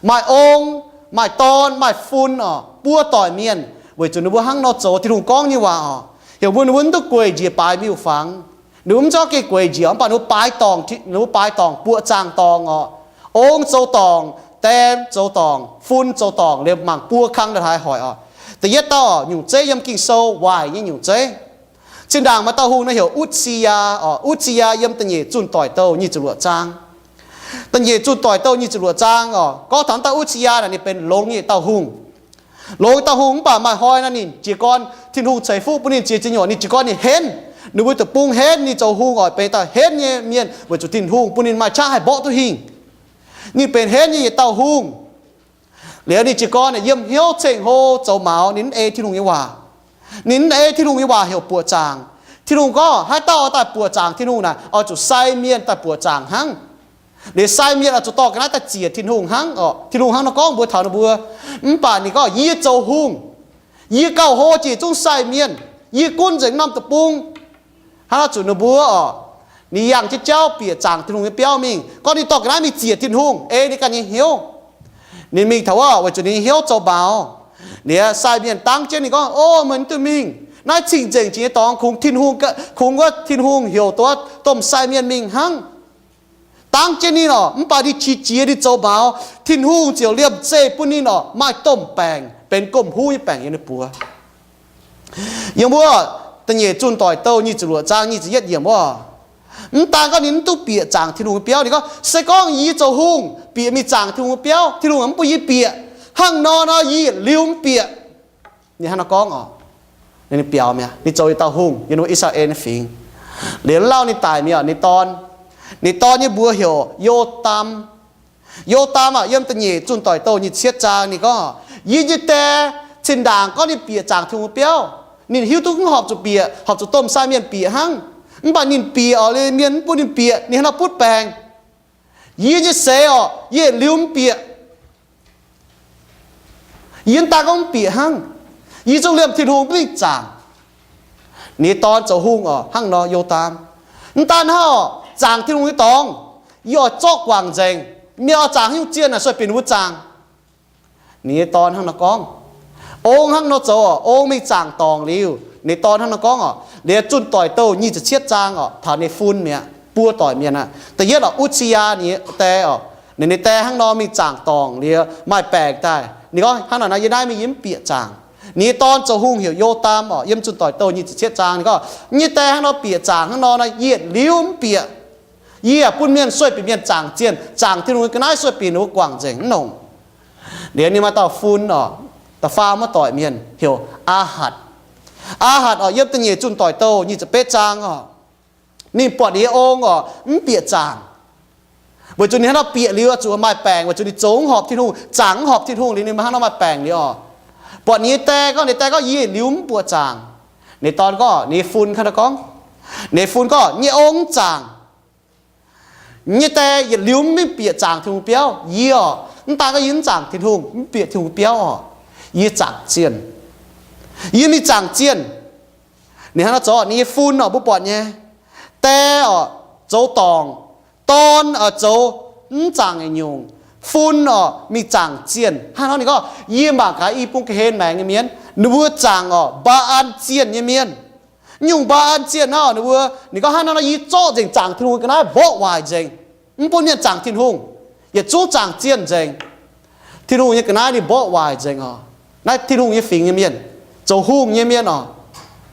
maaih ong, maaih dorn, maaih fun oc, buo doic mienh. Weic zuqc ninh mbuo hnangv nor zoux Tin-Hungh gorngv nyei waac oc, heuc mbuo ninh mbuo mv duqv gueic njiec baaix miuc-fangx. Ninh mbuo mv zorqv gengh gueic njiec, mv baac ninh mbuo baaix dorngc, ninh mbuo baaix dorngc buoqc zaangc dorngc oc. Ong zoux dorngc, die zoux dorngc, fun zoux dorngc, liemh mangc buo kang daaih haaix hoic oc. Da'yietv dauh oc, nyungc zeiv yiem Ging-Sou waaic nyei nyungc zeiv. Zinh ndaangc maaih dauh hungh naaiv heuc Utv^si^yaa oc. Utv^si^yaa yiem da'nyeic Zunh Doic Douh nyic ziepc luoqc zaang. Da'nyeic Zunh Doic Douh nyic ziepc luoqc zaang oc, gorngv taux dauh Utv^si^yaa naaic ninh benx longx nyei dauh hungh. Longx dauh hungh mv baac maaih hnoi naaic ninh jiez gorn, Tin-Hungh ceix fuqv bun ninh ziex ziex nyuoqc, ninh jiez gorn ninh henv. Ninh mbuo deic-bung henv ninh zoux hungh oc, benx dauh henv nyei mienh weic zuqc Tin-Hungh bun ninh maaih qaqv haih mborqv duqv hingh. Ninh benx henv nyei yietc dauh hungh. Liuz ninh jiez gorn yiem hnyouv ceng-hlo zoux maux, ninh mv ei Tin-Hungh nyei waac. Ninh mv ei Tin-Hungh nyei waac heuc buoqc zaangc. Tin-Hungh gorngv haaix dauh oix daaih buoqc zaangc Tin-Hungh naaic, oix zuqc sai mienh daaih buoqc zaangc hnangv. Liuz sai mienh oix zuqc dorh ga'naaiv daaih ziec Tin-Hungh hnangv oc. Tin-Hungh hnangv nor gorngv mbuox taux ninh mbuo. Mv baac ninh gorngv, yie zoux hungh, yie gauh hlo jiex zungv sai mienh, yie gunv nzengc norm deic-bung. Hnangv nor zuqc ninh mbuo oc, ninh yangh jienv jauv bieqc zaangc Tin-Hungh nyei biauv mingh, gorngv ninh dorh ga'naaiv mingh ziec Tin-Hungh, ei ninh ganh nyei hnyouv. Ninh mingh taux wuov weic zuqc ninh nyei hnyouv zoux maux. Liuz sai mienh dangv jienv ninh gorngv, o, meih mv dungx mingh. Naaiv cing-nzengc jiex nyei dorngx, kungx Tin-Hungh, kungx wuov Tin-Hungh heuc dongh domh sai mienh mingh hnangv. Dangv jienv ninh oc, mv baac ninh qiex jiez ninh zoux maux, Tin-Hungh ziouc liemh zeih bun ninh oc maaih domh baengc, benx gomh huv nyei baengc yiem ninh buoz. Yiem wuov Da'nyeic Zunh Doic Douh nyic ziepc luoqc zaang nyic ziepc yietv yiemc wuov, mv daan gorngv ninh mv duqv bieqc zaangc Tin-Hungh nyei biauv. Ninh gorngv, se gorngv yie zoux hungh bieqc mingh zaangc Tin-Hungh nyei biauv, Tin-Hungh mv bun yie bieqc, hnangv nor nor yie yietc liuz mv bieqc. Ninh hnangv nor gorngv oc. Ninh biaux mi'aqv, ninh zoux yietc dauh hungh yiem wuov I^saa^laa^en nyei fingx. Liuz lauh ninh daic mi'aqv, ninh dorn, ninh dorn nyei mbuox heuc Yo^dam. Yo^dam aah, yiem Da'nyeic Zunh Doic Douh nyic ziepc cietv zaang ninh gorngv, yie nyei die, zinh ndaangc gorngv ninh bieqc zaangc Tin-Hungh nyei biauv, ninh hiuv duqv mv horpc zuqc bieqc, horpc zuqc domh sai mienh bieqc hnangv. Mv baac ninh bieqc oc, liuz mienh mv bun ninh bieqc, ninh hnangv nor butv baengc. Yie nyei seix oc, yie yietc liuz mv bieqc. Yie mv daan gorngv mv bieqc hnangv, yie zungv liemh Tin-Hungh mv mingh zaangc. Ninh nyei dorn zoux hungh oc, hnangv nor Yo^dam. Mv daan hnangv oc, zaangc Tin-Hungh nyei dorngx, yie oix zorqv guangc nzengc. Mienh oix zaangc haaix nyungc zienh naaic sueih bieqc ninh mbuo zaangc. Ninh nyei dorn hnangv nor gorngv. Ong hnangv nor zoux oc, ong mingh zaangc dorngc liuz, ninh nyei dorn hnangv nor gorngv oc. Liuz Zunh Doic Douh nyic ziepc cietv zaang oc, taux ninh nyei fun mi'aqv, buo doic mienh aqv. Da'yietv oc, Utv^si^yaa ninh nyei die oc. Ninh nyei die hnangv nor mingh zaangc dorngc liuz maaih baengc daaih. Ninh gorngv, hnangv naaic nor yie naaiv mingh yie mv bieqc zaangc. Ninh nyei dorn zoux hungh heuc Yo^dam oc, yiem Zunh Doic Douh nyic ziepc cietv zaang ninh gorngv, yie nyei die hnangv nor bieqc zaangc hnangv nor nor, yie yietc liuz mv bieqc. Yie yaac bun mienh sueih bieqc mienh zaangc zienh, zaangc Tin-Hungh nyei ga'naaiv sueih bieqc ninh mbuo guangc nzengc mv longc. Liuz ninh maaih dauh fun oc, da'faam wuov doic mienh heuc Aa^hatc. Aa^hatc oc, yiem Da'nyeic Zunh Doic Douh nyic ziepc betv zaang oc. Ninh buatc ninh nyei ong oc, mv bieqc zaangc. Weic zuqc ninh hnangv nor bieqc liuz zuqc maaih baengc, weic zuqc ninh zoux mv horpc Tin-Hungh, zaangc mv horpc Tin-Hungh liuz ninh hnangv nor maaih baengc liuz oc. Buatc ninh nyei die gorngv, ninh die gorngv, Yie yietc liuz mv buoqc zaangc. Ninh dorn gorngv, ninh nyei fun hnangv nor gorngv, ninh nyei fun gorngv, Nyei ong mv zaangc. Nyei die yietc liuz mv bieqc zaangc Tin-Hungh biauv. Yie oc, mv daan gorngv yie mv zaangc Tin-Hungh, mv bieqc Tin-Hungh biauv oc, yie zaangc zienh. Yie mingh zaangc zienh. Ninh hnangv nor zoux, ninh nyei fun oc, mbuo buatc nyei, die oc, zoux dorngc, dorn oc, zoux mv zaangc nyungc, fun oc, mingh zaangc zienh. Hnangv nor ninh gorngv, Yie mangc gaax i bung ga'hlen maengx nyei mienh, ninh mbuo zaangc oc, mbaa an zienh nyei mienh. Nyungc mbaa an zienh nor, ninh mbuo, ninh gorngv, Hnangv nor, yie zorqv nzengc zaangc Tin-Hungh ga'naaiv mborqv waaic nzengc, mv bun mienh zaangc Tin-Hungh, yietc zungv zaangc zienh nzengc. Tin-Hungh nyei ga'naaiv ninh mborqv waaic nzengc oc. Naaiv Tin-Hungh nyei fingx nyei mienh, zoux hungh nyei mienh oc.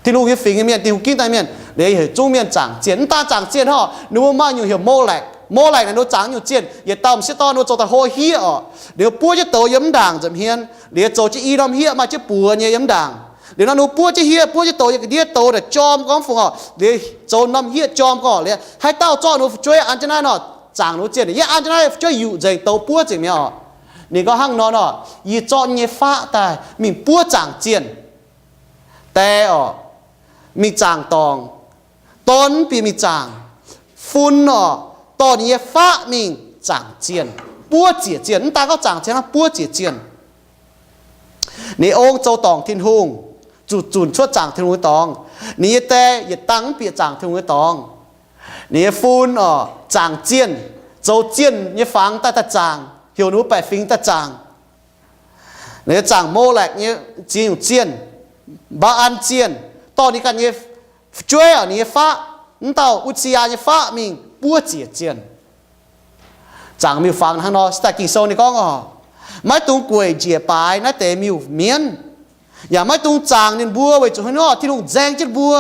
Tin-Hungh nyei fingx nyei mienh, Tin-Hungh ginv daaih mienh, liuz heuc zungv mienh zaangc zienh. Mv daan zaangc zienh hnangv, ninh mbuo maaih nyungc heuc Molekh. Molekh naaic ninh mbuo zaangc nyungc zienh yietc dauh m'sieqv dorn ninh mbuo zoux daaih hlo hieqv oc. Ninh mbuo buov jienv douz yiem mv ndaangc nza'hmien, liuz zoux jienv i norm hieqv maaih jienv buoz nyei yiem mv ndaangc. Liuz nor ninh mbuo buov jienv hieqv, buov jienv douz yiem ga'ndiev, douz daaih jorm gorngv fungc oc. Liuz zoux norm hieqv jorm gorngv liuz, haaix dauh zorqv ninh mbuo fu'jueiv an jienv naaiv nor, zaangc ninh mbuo zienh. Yie an jienv naaiv fu'jueiv yuqc nzengc, douz buov nzengc mi'aqv oc. Ninh gorngv hnangv nor nor, Yie zorqv yie nyei faqv daaih mingh buov zaangc zienh. Die oc, mingh zaangc dorngc. Dorn mv bieqc mingh zaangc. Fun oc, dorh ninh nyei faqv mingh zaangc zienh, buov ziec zienh. Mv daan gorngv zaangc zienh hnangv, buov ziec zienh. Ninh ong zoux dorngc Tin-Hungh, zuqc zunc cuotv zaangc Tin-Hungh nyei dorngx. Ninh nyei die yietc dangh mv bieqc zaangc Tin-Hungh nyei dorngx. Ninh nyei fun oc, zaangc zienh, zoux zienh nyei fangx daaih daaih zaangc, heuc ninh mbuo baeqc fingx daaih zaangc. Ninh zaangc Molekh nyei ziex nyungc zienh, Mbaa^an zienh, dorh ninh ganh nyei fu'jueiv oc, ninh nyei faqv, mv dauh U^zi^yaa nyei faqv mingh buov ziec zienh. Zaangc miuc-fangx hnangv nor, se daaih Ging-Sou ninh gorngv oc, maiv dungx gueic njiec baaix naaiv deix miuc-mienv, yaac maiv dungx zaangc ninh mbuo, weic zuqc hnangv nor Tin-Hungh nzaeng jienv mbuo.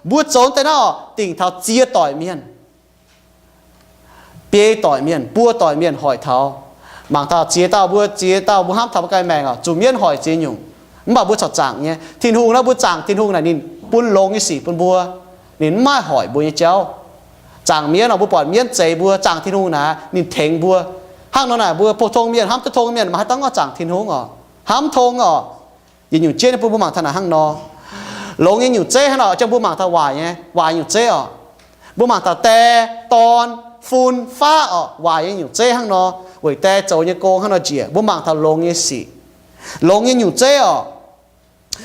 Mbuo zoux deix naaiv oc, dingc taux ziex doic mienh, biei doic mienh, buo doic mienh hoic taux. Mangc taux ziex dauh mbuo, ziex dauh mbuo hnamv taux mbuo ganh maengc oc, zuqc mienv hoic ziex nyungc, mv baac mbuo corc zaangc nyei. Tin-Hungh naaiv mbuo zaangc Tin-Hungh naaic ninh bun longx nyei sic bun mbuo. Ninh mv maaih hoic mbuo nyei jauv. Zaangc mienv oc, mbuo buatc mienv zeix mbuo, zaangc Tin-Hungh naaic ninh tengx mbuo. Hnangv nor naaic mbuo pou-tong mienh, hnamv duqv tong mienh, maaih haaix dauh gorngv zaangc Tin-Hungh oc? Hnamv tong oc. Yietc nyungc jeiv nyei bun mbuo mangc taux naaic hnangv nor. Longx nyei nyungc zeiv hnangv nor, jangx mbuo mangc taux waaic nyei, waaic nyungc zeiv oc. Mbuo mangc taux die, dorn, fun, faqv oc, waaic nyei nyungc zeiv hnangv nor. Weic die zoux nyei gong hnangv nor njiec, mbuo mangc taux longx nyei sic, longx nyei nyungc zeiv oc.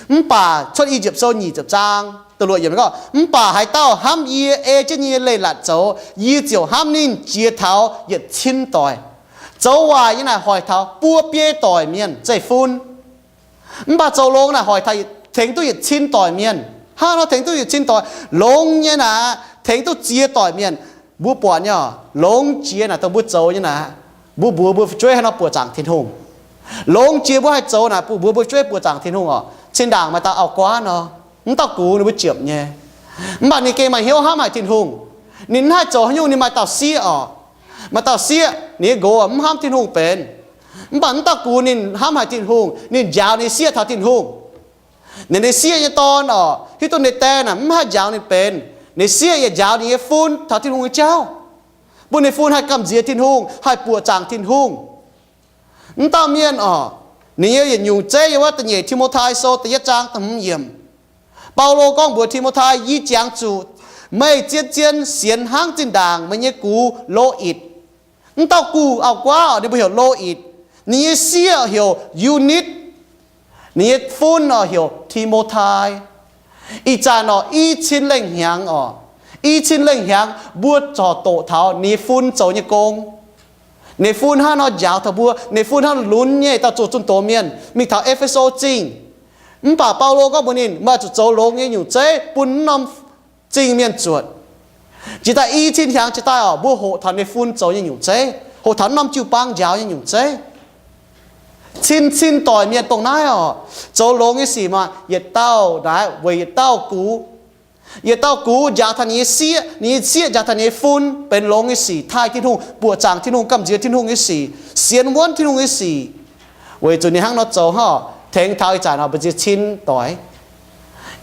Mv baac Cuotv I^yipv Sou nyic ziepc zaang da'luoqc yiemc gorngv, Mv baac haaix dauh hnamv yie, ei jienv yie nyei leiz-latc zoux, yie ziouc hnamv ninh jiex taux yietc cin doic. Zoux waaic nyei naaic hoic taux buo biei doic mienh zeiv-fun. Mv baac zoux longx naaic hoic taux, tengx duqv yietc cin doic mienh. Hnangv nor tengx duqv yietc cin doic. Longx nyei naaic tengx duqv ziex doic mienh. Mbuo buatc nyei oc, longx jiex naaic dongh mbuo zoux nyei naaic, mbuo mbuox mbuo fu'jueiv hnangv nor buoqc zaangc Tin-Hungh. Longx jiex mbuo haih zoux naaic, mbuox mbuo fu'jueiv buoqc zaangc Tin-Hungh oc, cin-ndaangc maaih dauh auv-guaav nor, mv dauh gux ninh mbuo ziepc nyei. Mv baac ninh gengh maaih hnyouv hnamv haic Tin-Hungh. Ninh mv haih zoux haaix nyungc, ninh maaih dauh sieqv oc. Maaih dauh sieqv, ninh nyei nqox mv hnamv Tin-Hungh benx. Mv baac mv dauh gux ninh hnamv haic Tin-Hungh, ninh njaaux ninh sieqv taux Tin-Hungh. Ninh, ninh sieqv nyei dorn oc, hiuv duqv ninh die naaic mv haih njaaux ninh benx, ninh sieqv yaac njaaux ninh nyei fun taux Tin-Hungh nyei jauv, bun ninh fun haih gamh nziex Tin-Hungh, haih buoqc zaangc Tin-Hungh. Mv dauh mienh oc, ninh nyei yietc nyungc zeiv yiem wuov da'nyeic Ti^mo^tai Sou da'yietv zaang da'hmz yiemc. Baulo gorngv mbuox Ti^mo^tai, Yie jangx zuqc meih zien zien sienx hnangv zinh ndaangc meih nyei gux, Lo^itc. Mv dauh gux auv-guaav oc, ninh mbuo heuc Lo^itc. Ninh nyei sieqv heuc Yu^nitv. Ninh nyei fun oc heuc Ti^mo^tai. Ih zanc oc, i cin lengh hnyangx oc, i cin lengh hnyangx mbuo corc doqc taux ninh nyei fun zoux nyei gong. Ninh fun hnangv nor njaaux taux mbuo, ninh fun hnangv lunx nyei dauh zuqc zunh doz mienh mingh taux E^fe^so Zingh. Mv baac Baulo gorngv mbuox ninh, meih zuqc zoux longx nyei nyungc zeiv bun norm Zingh mienh zuotc. Jiex daaih i cin hnyangx jiex daaih oc, mbuo hoqc taux ninh fun zoux nyei nyungc zeiv, hoqc taux norm jiu-baang njaaux nyei nyungc zeiv. Cin cin doic mienh dongh naaiv oc, zoux longx nyei sic maah, yietc dauh naaiv weic yietc dauh gux. Yietc dauh gux njaaux taux ninh nyei sieqv, ninh nyei sieqv njaaux taux ninh nyei fun benx longx nyei sic, taaih Tin-Hungh, buoqc zaangc Tin-Hungh, gamh nziex Tin-Hungh nyei sic, sienx wuonv Tin-Hungh nyei sic. Weic zuqc ninh hnangv nor zoux hnangv, tengx taux ih zanc oc, mbu'ziex cin doic,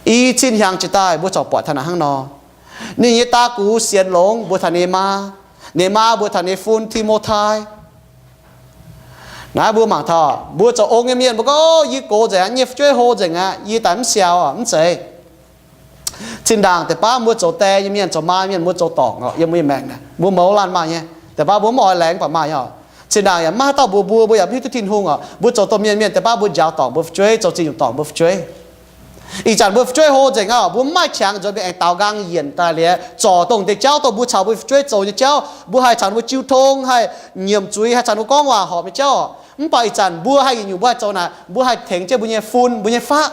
i cin hnyangx jiex daaih mbuo corc buatc taux naaic hnangv nor. Ninh nyei daa gux sienx longx mbuox taux ninh maa, ninh maa mbuox taux ninh fun, Ti^mo^tai. Naaiv mbuo mangc taux mbuo zoux ong nyei mienh, mbuo gorngv, Yie gox nzengc aqv, nyei fu'jueiv hlo nzengc aqv, yie daaih mv siaaux, mv zeiz. Zinh ndaangc deix baav mbuo zoux die nyei mienh, zoux maa mienh, mbuo zoux dorngc yiem mbuo nyei maengc naaic, mbuo mouz laanh maaih nyei. Deix baav mbuo mv oix laengz baac maaih nyei oc. Zinh ndaangc yaac maiv haaix dauh mbuox mbuo, mbuo yaac mv hiuv duqv Tin-Hungh oc. Mbuo zoux domh mienh mienh, deix baav mbuo njaaux dorngc mbuo fu'jueiv, zoux ziex nyungc dorngc mbuo fu'jueiv. Ih zanc mbuo fu'jueiv hlo nzengc aqv, mbuo mv maaih qangx nzuonx mingh aengx daaux nqaang yienc daaih liuz zorc dongh deix jauv dongh mbuo caux mbuo fu'jueiv zoux nyei jauv. Mbuo haih caux ninh mbuo jiu tong, haih nyiemc zuiz, haih caux ninh mbuo gorngv waac horpc nyei jauv. Mv baac ih zanc mbuo haih yietc nyungc mbuo haih zoux naaic, mbuo haih tengx jienv mbuo nyei fun, mbuo nyei faqv,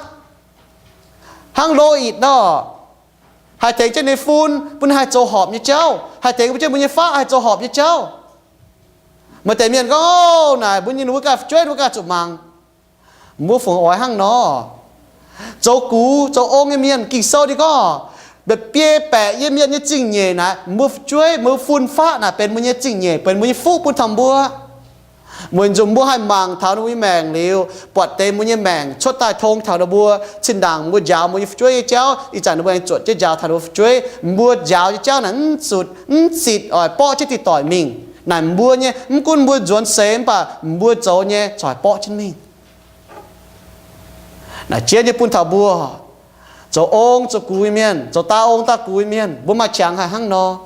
hnangv Lo^itc nor, haih tengx jienv ninh fun bun ninh haih zoux horpc nyei jauv, haih tengx jienv mbuo nyei faqv haih zoux horpc nyei jauv. Maaih deix mienh gorngv, Naaic mbuo nyei, ninh mbuo ganh fu'jueiv, ninh mbuo ganh zuqc mangc. Mbuo fungc oix hnangv nor. Zoux gux zoux ong nyei mienh, Ging-Sou ninh gorngv, mba'biei baeqc yiem mienh nyei zingh nyeic naaic, mbuo fu'jueiv, mbuo fun faqv naaic benx mbuo nyei zingh nyeic, benx mbuo nyei fuqv bun taux mbuo. Weic zuqc mbuo haih mangc taux ninh mbuo nyei maengc liuz, buatc deix mbuo nyei maengc cuotv daaih tong taux ninh mbuo. Zinh ndaangc mbuo njaaux mbuo nyei fu'jueiv nyei jauv, ih zanc ninh mbuo aengx zuotc jienv njaaux taux ninh mbuo fu'jueiv. Mbuo njaaux nyei jauv naaic mv zutc, mv zitc oix borqv jienv diqc doic mingh. Naaic mbuo nyei, mv gunv mbuo nzuonx seix mv baac mbuo zoux nyei corc borqv jienv mingh. Naaic jienv nyei bun taux mbuo zoux ong zoux gux nyei mienh, zoux daa ong daa gux nyei mienh, mbuo maaih qangx haih hnangv nor.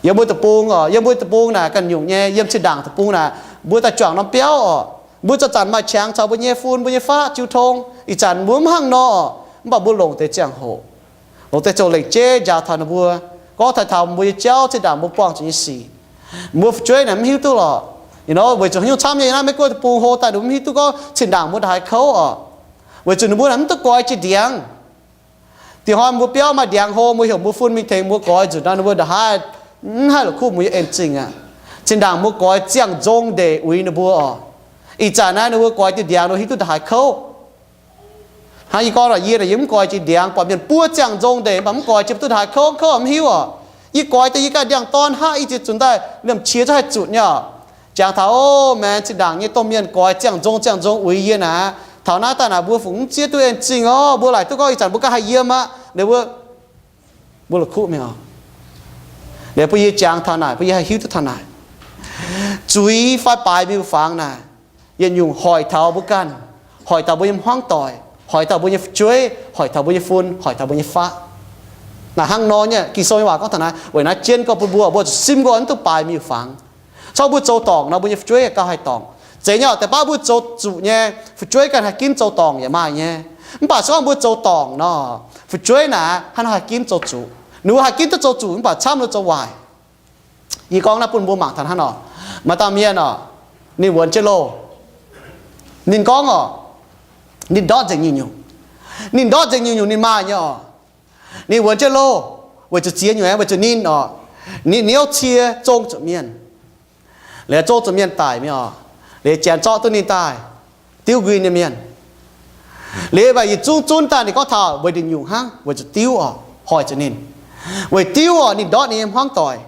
Yiem mbuo deic-bung oc, yiem mbuo deic-bung naaic ganh nyungc nyei, yiem zinh ndaangc deic-bung naaic, mbuo daaih juangc norm biauv oc. Mbuo zanc-zanc maaih qangx caux mbuo nyei fun, mbuo nyei faqv jiu tong. Ih zanc mbuo mv hnangv nor oc, mv baac mbuo longc deix ziangh hoc, longc deix ziangh hoc lengc jeiv njaaux taux ninh mbuo, gorngv taux taux mbuo nyei jauv, zinh ndaangc mbuo buangh zuqc nyei sic. Mbuo fu'jueiv naaic mv hiuv duqv lorqc. Weic zuqc haaix nyungc camv nyei, naaiv Meiv Guoqv deic-bung hlo daaih ninh mbuo mv hiuv duqv gorngv zinh ndaangc mbuo ndongc haaix kouv oc. Weic zuqc ninh mbuo naaic mv duqv goix jiex ndiangx. Diex hnoi mbuo biauv maaih ndiangx hlo, mbuo heuc mbuo fun mingh tengx mbuo goix nzunc nor, ninh mbuo ndongc haaix mv haih la'kuqv mbuo nyei en zingh aqv. Zinh ndaangc mbuo goix ziangh nzong ndeic uix ninh mbuo oc. Ih zanc naaiv ninh mbuo goix diuh ndiangx, ninh mbuo hiuv duqv ndongc haaix kouv. Hnangv yie gorngv lorqc, yie naaic yie mv goix jiex ndiangx, buatc mienh buov ziangh nzong ndeic mv baac mv goix jiex, mv duqv ndongc haaix kouv, kouv mv hiuv oc. Yie goix daaih yie ganh ndiangx-dorn hnangv, yie ziex zunc daaih liemh qiex zungv haih zuqc nyei oc. Jangx taux, o, maengx zinh ndaangc nyei domh mienh goix ziangh nzong ziangh nzong uix yie naaic, taux naaiv daaih naaic mbuo fungc mv zieqv duqv en zingh oc. Mbuo laaic duqv gorngv ih zanc mbuo ganh haih yiem aqv, ninh mbuo, mbuo la'kuqv mingh oc. Liuz bun yie jangx taux naaic, bun yie haih hiuv duqv taux naaic, zuiz fai baaix miuc-fangx naaic, yietc nyungc hoic taux mbuo ganh, hoic taux mbuo nyei hmuangv doic, hoic taux mbuo nyei fu'jueiv, hoic taux mbuo nyei fun, hoic taux mbuo nyei faqv. Naaic hnangv nor nyei, Ging-Sou nyei waac gorngv taux naaiv, weic naaiv jienv gorngv bun mbuo, mbuo zuqc simv gorngv mv duqv baaix miuc-fangx. Corc mbuo zoux dorngc nor, mbuo nyei fu'jueiv gauh haih dorngc. Zeiz nyei oc, deix baav mbuo zoux zuqc nyei, fu'jueiv ganh haih ginv zoux dorngc yaac maaih nyei. Mv baac se gorngv mbuo zoux dorngc nor, fu'jueiv naaic hnangv nor haih ginv zoux zuqc. Ninh mbuo haih ginv duqv zoux zuqc mv baac camv ninh zoux waaic. Yie gorngv naaiv bun mbuo mangc taux hnangv nor. Maaih dauh mienh oc, ninh wuonx jienv loh. Ninh gorngv oc, ninh ndortv nzengc nyungc-nyungc. Ninh ndortv nzengc nyungc-nyungc ninh maaih nyei oc. Ninh wuonx jienv loh, weic zuqc ziex nyungc aeqv, weic zuqc ninh oc, ninh hnyouv cie zong zuqc mienh. Liuz zong zuqc mienh daic mingh oc. Liuz janx zorqv duqv ninh daaih, diuv nquin nyei mienh. Liuz mv baac yietc zungv zunv daaih ninh gorngv taux weic nduqc nyungc hnangv, weic zuqc diuv oc, hoic zuqc ninh. Weic diuv oc, ninh ndortv ninh nyei hmuangv doic.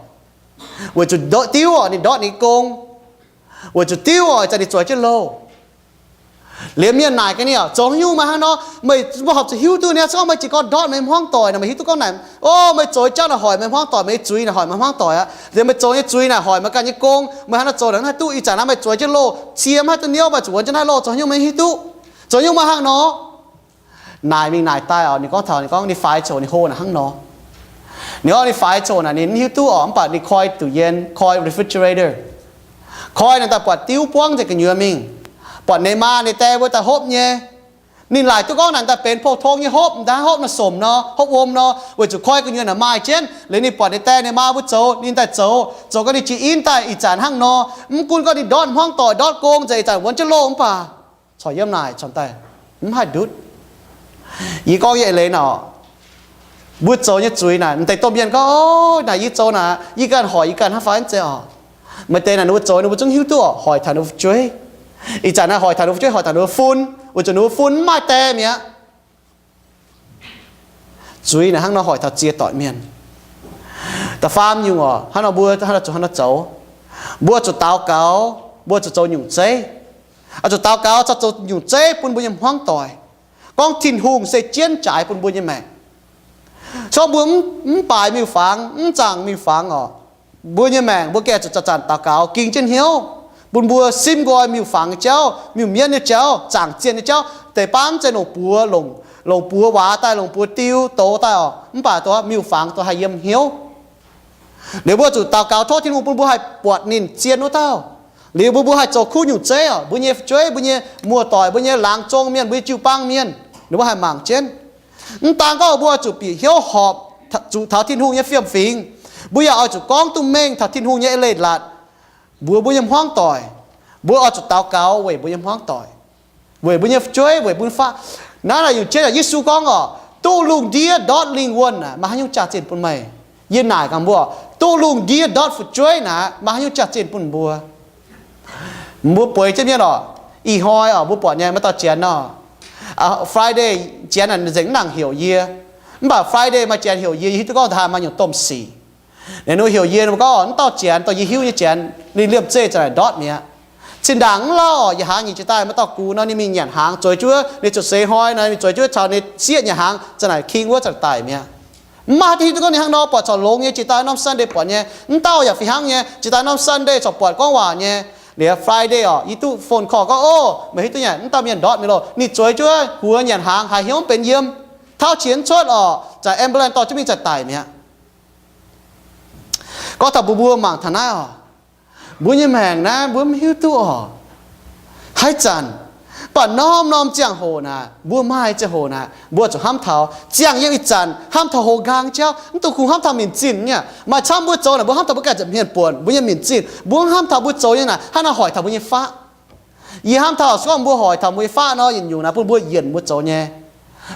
Weic zuqc diuv oc, ninh ndortv ninh nyei gong. Weic zuqc diuv oc, ih zanc ninh zueiz jienv loh. Liuz mienh naaic gaax ninh oc, zoux haaix nyungc meih hnangv nor, meih mbuo horpc zuqc hiuv duqv niaa, se gorngv meih jiez gorn ndortv meih hmuangv doic naaic, meih hiuv duqv gorngv naaic, o, meih zoux jauv naaic hoic meih hmuangv doic, meih nyei zuiz naaic hoic meih hmuangv doic aqv. Liuz meih zoux nyei zuiz naaic hoic meih ganh nyei gong, meih hnangv naaic zoux naaic mv haih duqv. Ih zanc naaiv meih zueiz jienv loh, cie mv haih duqv niouv, meih zuqc wuonx jienv naaiv loh, zoux haaix nyungc meih hiuv duqv? Zoux haaix nyungc meih hnangv nor? Naaic mingh naaic daaih oc, ninh gorngv taux, ninh gorngv ninh faix coc ninh hlo naaic hnangv nor. Ninh gorngv ninh faix coc naaic ninh mv hiuv duqv oc, mv baac ninh koi duqv yien, koi refrigerator. Koi naaic daaih buatc diuv buangv nzengc gu'nyuoz mingh, buatc ninh maa ninh die mbuo daaih hopv nyei. Ninh laaic duqv gorngv naaic daaih benx pou-tong nyei hopv, m'daaih hopv naaiv somc nor, hopv wuom nor, weic zuqc koi gu'nyuoz naaic maaih jienv. Liuz ninh buatc ninh die ninh maa mbuo zoux, ninh daaih zoux, zoux gau ninh jiex in daaih ih zanc hnangv nor. Mv gunv gorngv ninh ndortv hmuangv doic, ndortv gong nzengc, ih zanc wuonx jienv loh mv baac corc yiem naaic corc daaih mv haih ndutv. Yie gorngv nyei eix leiz naaic, mbuo zoux nyei zuiz naaic, m'deix domh mienh gorngv, o, naaic yie zoux naaic, yie ganh hoic yie ganh hnangv fai mv zeiz oc. Maaih deix naaic ninh mbuo zoux ninh mbuo zungv hiuv duqv oc, hoic taux ninh mbuo fu'jueiv. Ih zanc naaiv hoic taux ninh mbuo fu'jueiv, hoic taux ninh mbuo fun, weic zuqc ninh mbuo fun mv maaih die mi'aqv. Zuiz naaic hnangv nor hoic taux ziex doic mienh. Da'faam nyungc oc, hnangv nor mbuo hnangv nor zuqc hnangv nor zoux. Mbuo zuqc daux gaux, mbuo zuqc zoux nyungc zeiv. Oix zuqc daux gaux caux zoux nyungc zeiv bun mbuo nyei hmuangv doic, gorngv Tin-Hungh se jienv jaaix bun mbuo nyei maengc. Se gorngv mbuo mv baaix miuc-fangx, mv zaangc miuc-fangx oc, mbuo nyei maengc mbuo gengh zuqc zanc-zanc daux gaux ging jienv hnyouv, bun mbuo simv nqoi miuc-fangx nyei jauv, miuc-mienv nyei jauv, zaangc zienh nyei jauv, deix baav mv zeiz longc buoz, longc buoz waac daaih, longc buoz diu douz daaih oc, mv baac dongh miuc-fangx dongh haih yiem hnyouv. Liuz mbuo zuqc daux gaux tov Tin-Hungh bun mbuo haih buatc ninh zien wuov dauh. Liuz mbuo, mbuo haih zoux kuv nyungc zeiv oc, mbuo nyei fu'jueiv, mbuo nyei muoz-doic, mbuo nyei laangz zong mienh, mbuo nyei jiu-baang mienh, ninh mbuo haih mangc jienv. Mv daan gorngv mbuo zuqc bieqc hnyouv horpc zuqc taux Tin-Hungh nyei fiem-fingx, mbuo yaac oix zuqc gorngv duqv mengh taux Tin-Hungh nyei leiz-latc mbuox mbuo nyei hmuangv doic. Mbuo oix zuqc daux gaux weic mbuo nyei hmuangv doic, weic mbuo nyei fu'jueiv, weic mbuo nyei faqv. Naaiv naaic yietc jienv Yesu gorngv oc, duqv lungh ndiev ndortv lingh wuonh naaic maaih haaix nyungc jaax-zinh bun meih? Yie naaic gaax mbuo, duqv lungh ndiev ndortv fu'jueiv naaic maaih haaix nyungc jaax-zinh bun mbuo? Mbuo bueix jienv mienh oc, ih hnoi oc mbuo buatc nyei, maiv dauh Janx nor, Friday, Janx naaic nzengc mv nangc heuc yie. Mv baac Friday maaih Janx heuc yie, yie hiuv duqv gorngv da'haaix maaih nyungc domh sic. Ninh mbuo heuc yie, ninh mbuo gorngv, mv dauh Janx, dongh yie hiuv nyei Janx, ninh liemh zeih za'naaic ndortv mi'aqv. Zinh ndaangc mv lauh oc, yietc hlaax nyeic jiex daaih maiv dauh gux nor, ninh mingh nyanc hnaangx zueiz jienv wuov, ninh zuqc seix hnoi nor, ninh zueiz jienv wuov caux ninh sieqv nyanc hnaangx za'naaic king wuov za'naaic daic mi'aqv. Mv maaih hiuv duqv gorngv ninh hnangv nor, buatc corc longx nyei, jiex daaih norm Sunday buatc nyei. Mv dauh yaac fih hnangv nyei, jiex daaih norm Sunday corc buatc gorngv waac nyei. Liuz Friday oc, yie duqv phone call gorngv, ov, meih hiuv duqv nyei, mv dauh mienh ndortv mi'aqv loh. Ninh zueiz jienv wuov, guoqv nyanc hnaangx, haiz hnyouv mv benx yiem, tauv qiex mv cuotv oc, za'naaic ambulance dorh jienv mingh za'naaic daic mi'aqv. Gorngv taux mbuo, mbuo mangc taux naaiv oc, mbuo nyei maengc naaiv mbuo mv hiuv duqv oc. Haaix zanc, mv baac norm-norm ziangh hoc naaic, mbuo maaih ziangh hoc naaic, mbuo zuqc hnamv taux ziangh yiem ih zanc, hnamv taux houx nqaang jauv, mv dungx kungx hnamv taux minc zinh nyei. Maaih camv mbuo zoux naaic, mbuo hnamv taux mbuo ganh ziepc hmien buonc, mbuo nyei minc zinh, mbuo mv hnamv taux mbuo zoux nyei naaic hnangv naaiv hoic taux mbuo nyei faqv. Yie hnamv taux se gorngv mbuo hoic taux mbuo nyei faqv nor, yietc nyungc naaic bun mbuo yienc mbuo zoux nyei.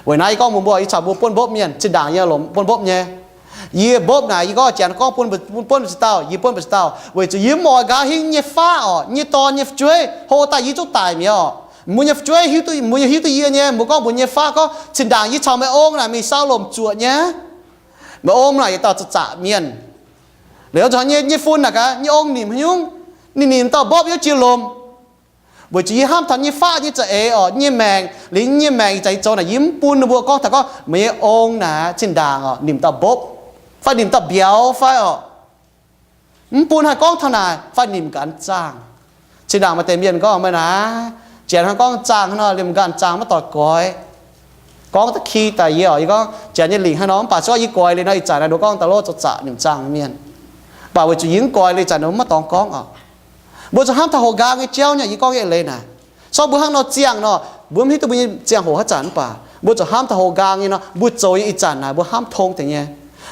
Weic naaiv yie gorngv mbuox mbuo, yie caux mbuo buonv mbopv mienh, zinh ndaangc yie longc buonv mbopv nyei. Yie mbopv naaic, yie gorngv Janx gorngv buonv, buonv mbu'ziex dauh, yie buonv mbu'ziex dauh, weic zuqc yie mv oix nqa'haav hingv nyei faqv oc, nyei dorn nyei fu'jueiv, hlo daaih yie zungv daic mi'aqv oc. Mbuo nyei fu'jueiv hiuv duqv, mbuo nyei hiuv duqv yie nyei, mbuo gorngv mbuox nyei faqv gorngv, zinh ndaangc yie caux meih ong naaic mingh sau lomc zuoqc nyei. Meih ong naaic yietc dauh zaqc zaqc mienh. Liuz zuqc nyei, nyei fun naaic gaax, nyei ong nimc haaix nyungc? Ninh nimc dauh mbopv yiem jiex lomc. Weic zuqc yie hnamv taux nyei faqv nyei za'eix oc, nyei maengc, liuz nyei maengc ih zanc yie zoux naaic, yie mv bun ninh mbuo gorngv taux gorngv meih nyei ong naaic zinh ndaangc oc, nimc dauh mbopv, fai nimc dauh mbiauz fai oc. Mv bun haih gorngv taux naaic fai nimc ganh zaangh. Zinh ndaangc maaih deix mienh gorngv meih naaic, Janx hnangv gorngv zaangh hnangv nor, liemh ganh zaangh maiv doix goix. Gorngv da'ki daaih yie oc, yie gorngv Janx nyei lingc hnangv nor, mv baac se gorngv yie goix liuz nor, ih zanc naaiv nduov gorngv daaih lov zoux zaqc nimc zaangh mienh. Mv baac weic zuqc yie mv goix liuz, ih zanc naaiv maiv dorngx gorngv oc. Mbuo zuqc hnamv taux houx nqaang nyei jauv nyei, yie gorngv nyei eix leiz naaic. Se gorngv mbuo hnangv nor ziangh nor, mbuo mv hiuv duqv mbuo nyei ziangh hoc haaix zanc, mv baac mbuo zuqc hnamv taux houx nqaang nyei nor, mbuo zoux nyei ih zanc naaic mbuo hnamv tong deix nyei.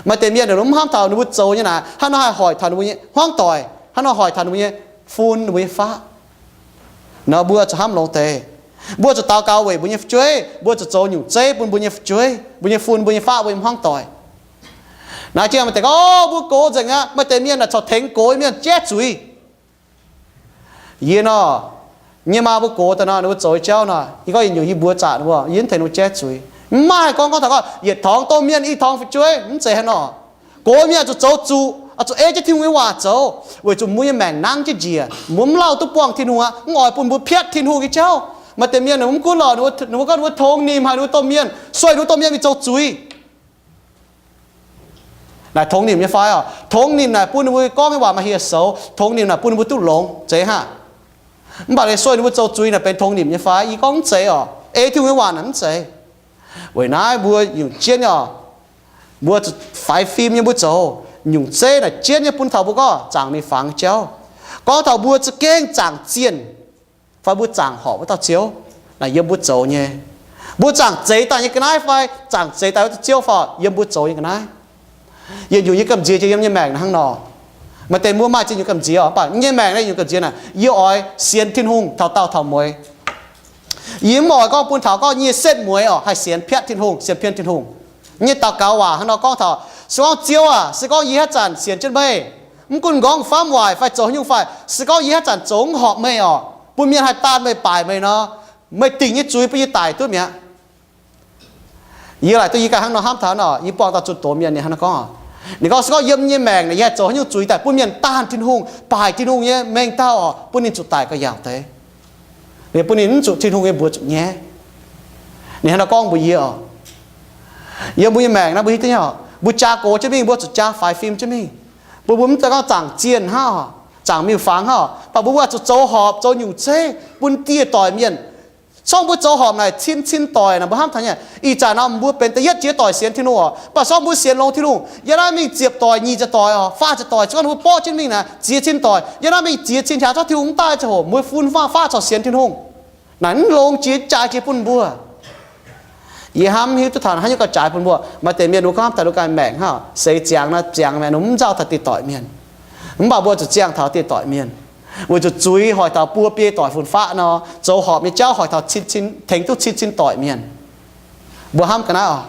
Maaih deix mienh ninh mv hnamv taux ninh mbuo zoux nyei naaic hnangv nor haih hoic taux ninh mbuo nyei hmuangv doic, hnangv nor hoic taux ninh mbuo nyei fun, ninh mbuo nyei faqv. Nor mbuo zuqc hnamv longx deix. Mbuo zuqc daux gaux weic mbuo nyei fu'jueiv, mbuo zuqc zoux nyungc zeiv bun mbuo nyei fu'jueiv, mbuo nyei fun, mbuo nyei faqv, mbuo nyei hmuangv doic. Naaiv jiex maaih deix gorngv, ov, mbuo gox nzengc aqv. Maaih deix mienh naaic corc tengx gox mienh jaiv zuiz. Yie nor, nyei maa mbuo gox daaih nor, ninh mbuo zoux nyei jauv nor, yie gorngv yietc nyungc yie mbuox zaqc ninh mbuo, yie mv tengx ninh mbuo jaiv zuiz. Mv maaih gorngv, gorngv taux gorngv yietc torngx domh mienh, i torngx fu'jueiv, mv zeiz hnangv nor. Gox mienh zuqc zoux zuqc, zuqc ei jienv Tin-Hungh nyei waac zoux, weic zuqc mbuo nyei maengc nangv jienv njiec, mbuo mv lauh duqv buangh Tin-Hungh aqv, mv oix bun mbuo piatv Tin-Hungh nyei jauv. Maaih deix mienh ninh mv gunv lorqc, ninh mbuo gorngv ninh mbuo tongx nimc haic ninh mbuo domh mienh, sueih ninh mbuo domh mienh mingh zoux zuiz. Naaic tongx nimc nyei fai oc? Tongx nimc naaic bun ninh mbuo gorngv nyei waac maaih hieh soux. Tongx nimc naaic bun ninh mbuo duqv longx, zeiz hnangv. Mv baac ninh sueih ninh mbuo zoux zuiz naaic benx tongx nimc nyei fai? Yie gorngv mv zeiz oc. Ei Tin-Hungh nyei waac naaic mv zeiz. Weic naaiv mbuo nyungc jienv oc, mbuo zuqc faix fim nyei mbuo zoux nyungc zeiv naaic jienv nyei bun taux mbuo gorngv zaangc mingh fangx jauv. Gorngv taux mbuo za'gengh zaangc zienh fai mbuo zaangc horpc wuov dauh Ziouv, naaic yiem mbuo zoux nyei. Mbuo zaangc zeix daaih nyei ga'naaiv fai zaangc zeix daaih wuov dauh Ziouv fai yiem mbuo zoux nyei ga'naaiv. Yietc nyungc yie gamh nziex jiex yiem nyei maengc naaiv hnangv nor. Maaih deix mbuo maaih ziex nyungc gamh nziex oc, mv baac nyei maengc naaiv nyungc gamh nziex naaic, yie oix sienx Tin-Hungh taux daauh taux mueiz. Yie mv oix gorngv bun taux gorngv nyei setv mueiz oc haih sienx piatv Tin-Hungh, sienx pienv Tin-Hungh. Nyei daux gaux waac hnangv nor gorngv taux, se gorngv Ziouv aac, se gorngv yie haaix zanc sienx jienv meih, mv gunv nqorngv famv waaic fai zoux haaix nyungc fai, se gorngv yie haaix zanc zoux mv horpc meih oc, bun mienh haih daanh meih, baaic meih nor, meih dingc nyei zuiz bun yie daic duqv mi'aqv. Yie laaic duqv yie ganh hnangv nor hnamv taux nor, yie buangh dauh zunh doz mienh ninh hnangv nor gorngv. Ninh gorngv, se gorngv yiem nyei maengc naaic yie haih zoux haaix nyungc zuiz daaih bun mienh daanh Tin-Hungh, baaic Tin-Hungh nyei mengh dauh oc, bun ninh zuqc daic gauh yaauc deix, liuz bun ninh mv zuqc Tin-Hungh nyei mbuox zuqc nyaiv. Ninh hnangv nor gorngv mbuox yie oc. Yiem mbuo nyei maengc naaiv mbuo hiuv duqv nyei oc, mbuo jaa gox jienv mingh, mbuo zuqc jaa faix fim jienv mingh. Mbuo, mbuo mv zeiz gorngv zaangc zienh hnangv, zaangc miuc-fangx hnangv, mv baac mbuo, mbuo zuqc zoux horpc zoux nyungc zeiv bun dieh doic mienh. Sorng mbuo zoux horpc naaic cin cin doic naaic mbuo hnamv taux nyei. Ih zanc nor mbuo benx da'yietv jiex doic sienx Tin-Hungh oc, mv baac sorng mbuo sienx longx Tin-Hungh, yiem naaiv mingh ziepc doic, nyic ziepc doic oc, faah ziepc doic, se gorngv mbuo borqv jienv mingh naaic ziex cin doic, yiem naaiv mingh ziex cin hlaax zorqv Tin-Hungh mv daaih ziangh hoc mbuo fun faah faah corc sienx Tin-Hungh. Naaic mv longx jiex jaaix jiex bun mbuo. Yie hnamv hiuv duqv taux haaix nyungc gauh jaaix bun mbuo. Maaih deix mienh mbuo gorngv taux ninh ganh maengc hnangv, seix ziangx naaiv ziangx maengc nor mv nzauh taux dieh doic mienh. Mv baac mbuo zuqc ziangh taux dieh doic mienh, weic zuqc zuiz hoic taux buo biei doic fun-faqv nor, zoux horpc nyei jauv hoic taux tengx duqv cin cin doic mienh. Mbuo hnamv ga'naaiv oc.